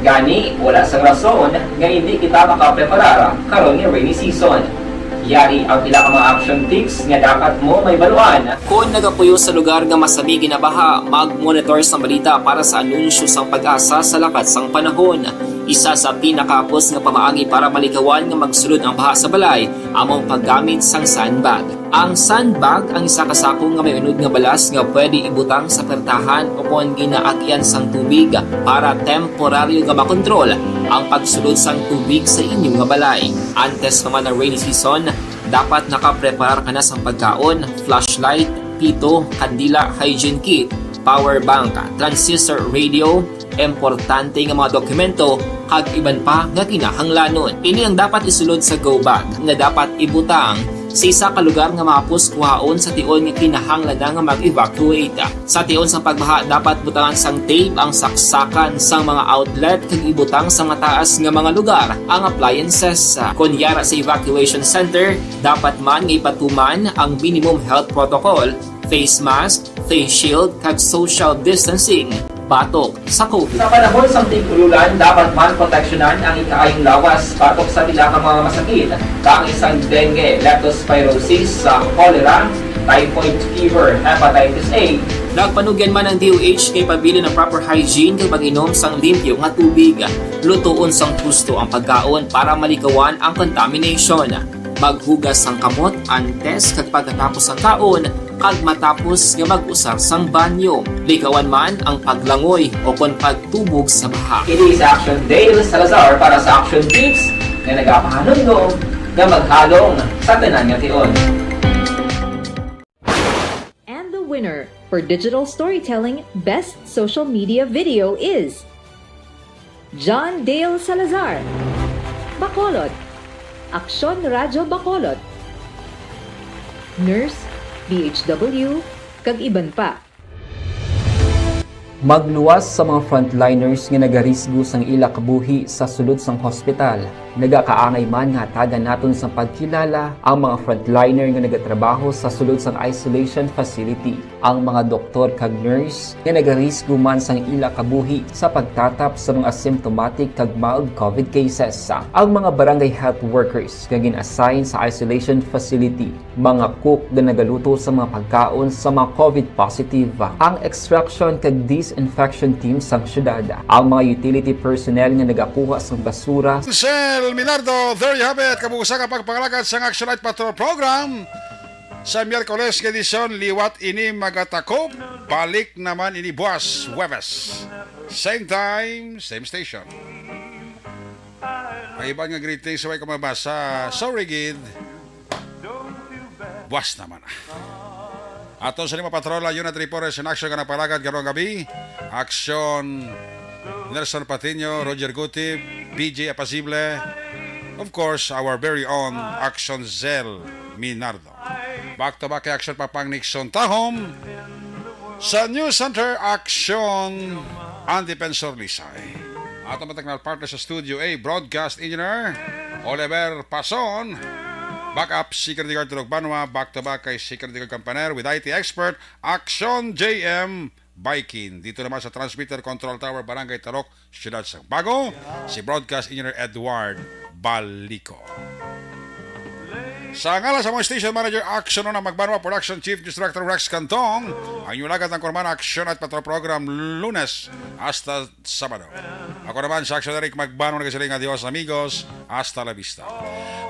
Gani, wala sang rason nga hindi kita makapreparar karon nga rainy season. Yari ang pila ka mga action tips nga dapat mo mahibaluan. Kon nagapuyo sa lugar nga masabi ginabaha, mag-monitor sang balita para sa anunsyo sang PAGASA sa lakat sang panahon. Isa sa pinakahapos nga pamaagi para malikawan nga magsulod ang baha sa balay amo ang paggamit sang sandbag. Ang sandbag ang isa ka sako nga may unod nga balas nga pwede ibutang sa pertahan o kon ginaagyan sang tubig para temporaryo nga makontrol ang pagsulod sang tubig sa inyo nga balay. Antes pa man ang rainy season, dapat nakapreparar ka na sang pagkaon, flashlight, pito, kandila, hygiene kit, power bank, transistor radio, importante nga mga dokumento, kag iban pa nga kinahanglanon. Ini ang dapat isulod sa go bag nga dapat ibutang sa isa ka lugar nga mahapos kuhaon sa tion nga kinahanglan na nga mag-evacuate. Sa tion sang pagbaha, dapat butangan sang tape ang saksakan sang mga outlet kag ibutang sa mataas nga mga lugar ang appliances. Kon yara sa evacuation center, dapat man nga ipatuman ang minimum health protocol, face mask, face shield, kag social distancing batok sa COVID. Sa panahon sang tig-ululan, dapat man proteksyonan ang ikaayong lawas batok sa pila ka mga masakit, kaangay sang dengue, leptospirosis, sa cholera, typhoid fever, hepatitis A. Nagpanugyan man ang D O H nga ipabilin ang proper hygiene kag pag-inom sang limpyo nga tubig. Lutoon sang husto ang pagkaon para malikawan ang contamination. Maghugas sang kamot antes kag pagkatapos sang kaon kag matapos nga mag-usar sang banyo. Likawan man ang paglangoy o kon pagtubog sa baha. Ini si Action Dale Salazar para sa Action Tips nga nagapahanumdom nga maghalong sa tanan nga tion. And the winner for digital storytelling best social media video is John Dale Salazar, Bacolod, Aksyon Radyo Bacolod, Nurse, D H W, kag iban pa. Magluwas sa mga frontliners nga nagarisgo sang ila kabuhi sa sulod sang hospital. Nagakaangay man nga hatagan naton sang pagkilala ang mga frontliner nga nagatrabaho sa sulod sang isolation facility, ang mga doktor kag nurse nga nagarisgo man sang ila kabuhi sa pagtatap sa mga asymptomatic kag mild COVID cases, ang mga barangay health workers nga gin-assign sa isolation facility, mga cook nga nagaluto sa mga pagkaon sa mga COVID positive, ang extraction kag disinfection team sang syudad, ang mga utility personnel nga nagakuha sang basura. Sel Minardo, there you have it. Kabusa ka pagpangalagad sang Action Night Patrol Program sa Miyerkules nga edisyon. Liwat ini magatakop. Balik naman ini buwas, Huwebes. Same time, same station. Ang iban nga greetings, way ko mabasa. Sorry, gid. Buwas naman. Ato sa lima patrola, Unit Reporters in Action nga nagpalagad karong gabi. Action Nelson Patino, Roger Gutib, B J Apasible. Of course, our very own Action Zell Minardo. Back to back kay Action Papang Nixon Tahom. Sa News Center, Action ang Defensor Lisay. Ato matag partner sa Studio A, Broadcast Engineer Oliver Pason. Backup, Security Guard Tulog Banwa, back to back kay Security Guard Campaner with I T expert, Action J M Baikin. Dito naman sa Transmitter Control Tower, Barangay Tarok, Siyudad sang Bago, si Broadcast Engineer Edward Balico. Sa ngalan sa mga station manager, Action Una Magbanwa, Production Chief News Director Rex Cantong, ang inyong lagad ng Kurman Action at Patrol Program, Lunes hasta Sabado. Ako naman, sa Action Eric Magbanwa, nagasiling, "Adios, amigos. Hasta la vista."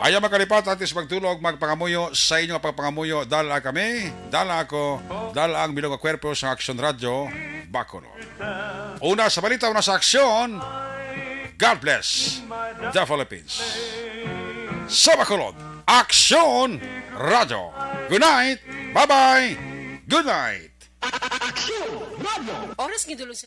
Ayaw makalipat, antes magtulog, magpangamuyo sa inyo nga pagpangamuyo, dala kami, dala ako, dala ang bilog nga kwerpo sa Action Radio, Bacolod. Una sa balita, una sa aksyon. God bless the Philippines. Sa Bacolod, Aksyon Radyo. Good night. Bye-bye. Good night. Aksyon Radyo. Oras nga dulo sa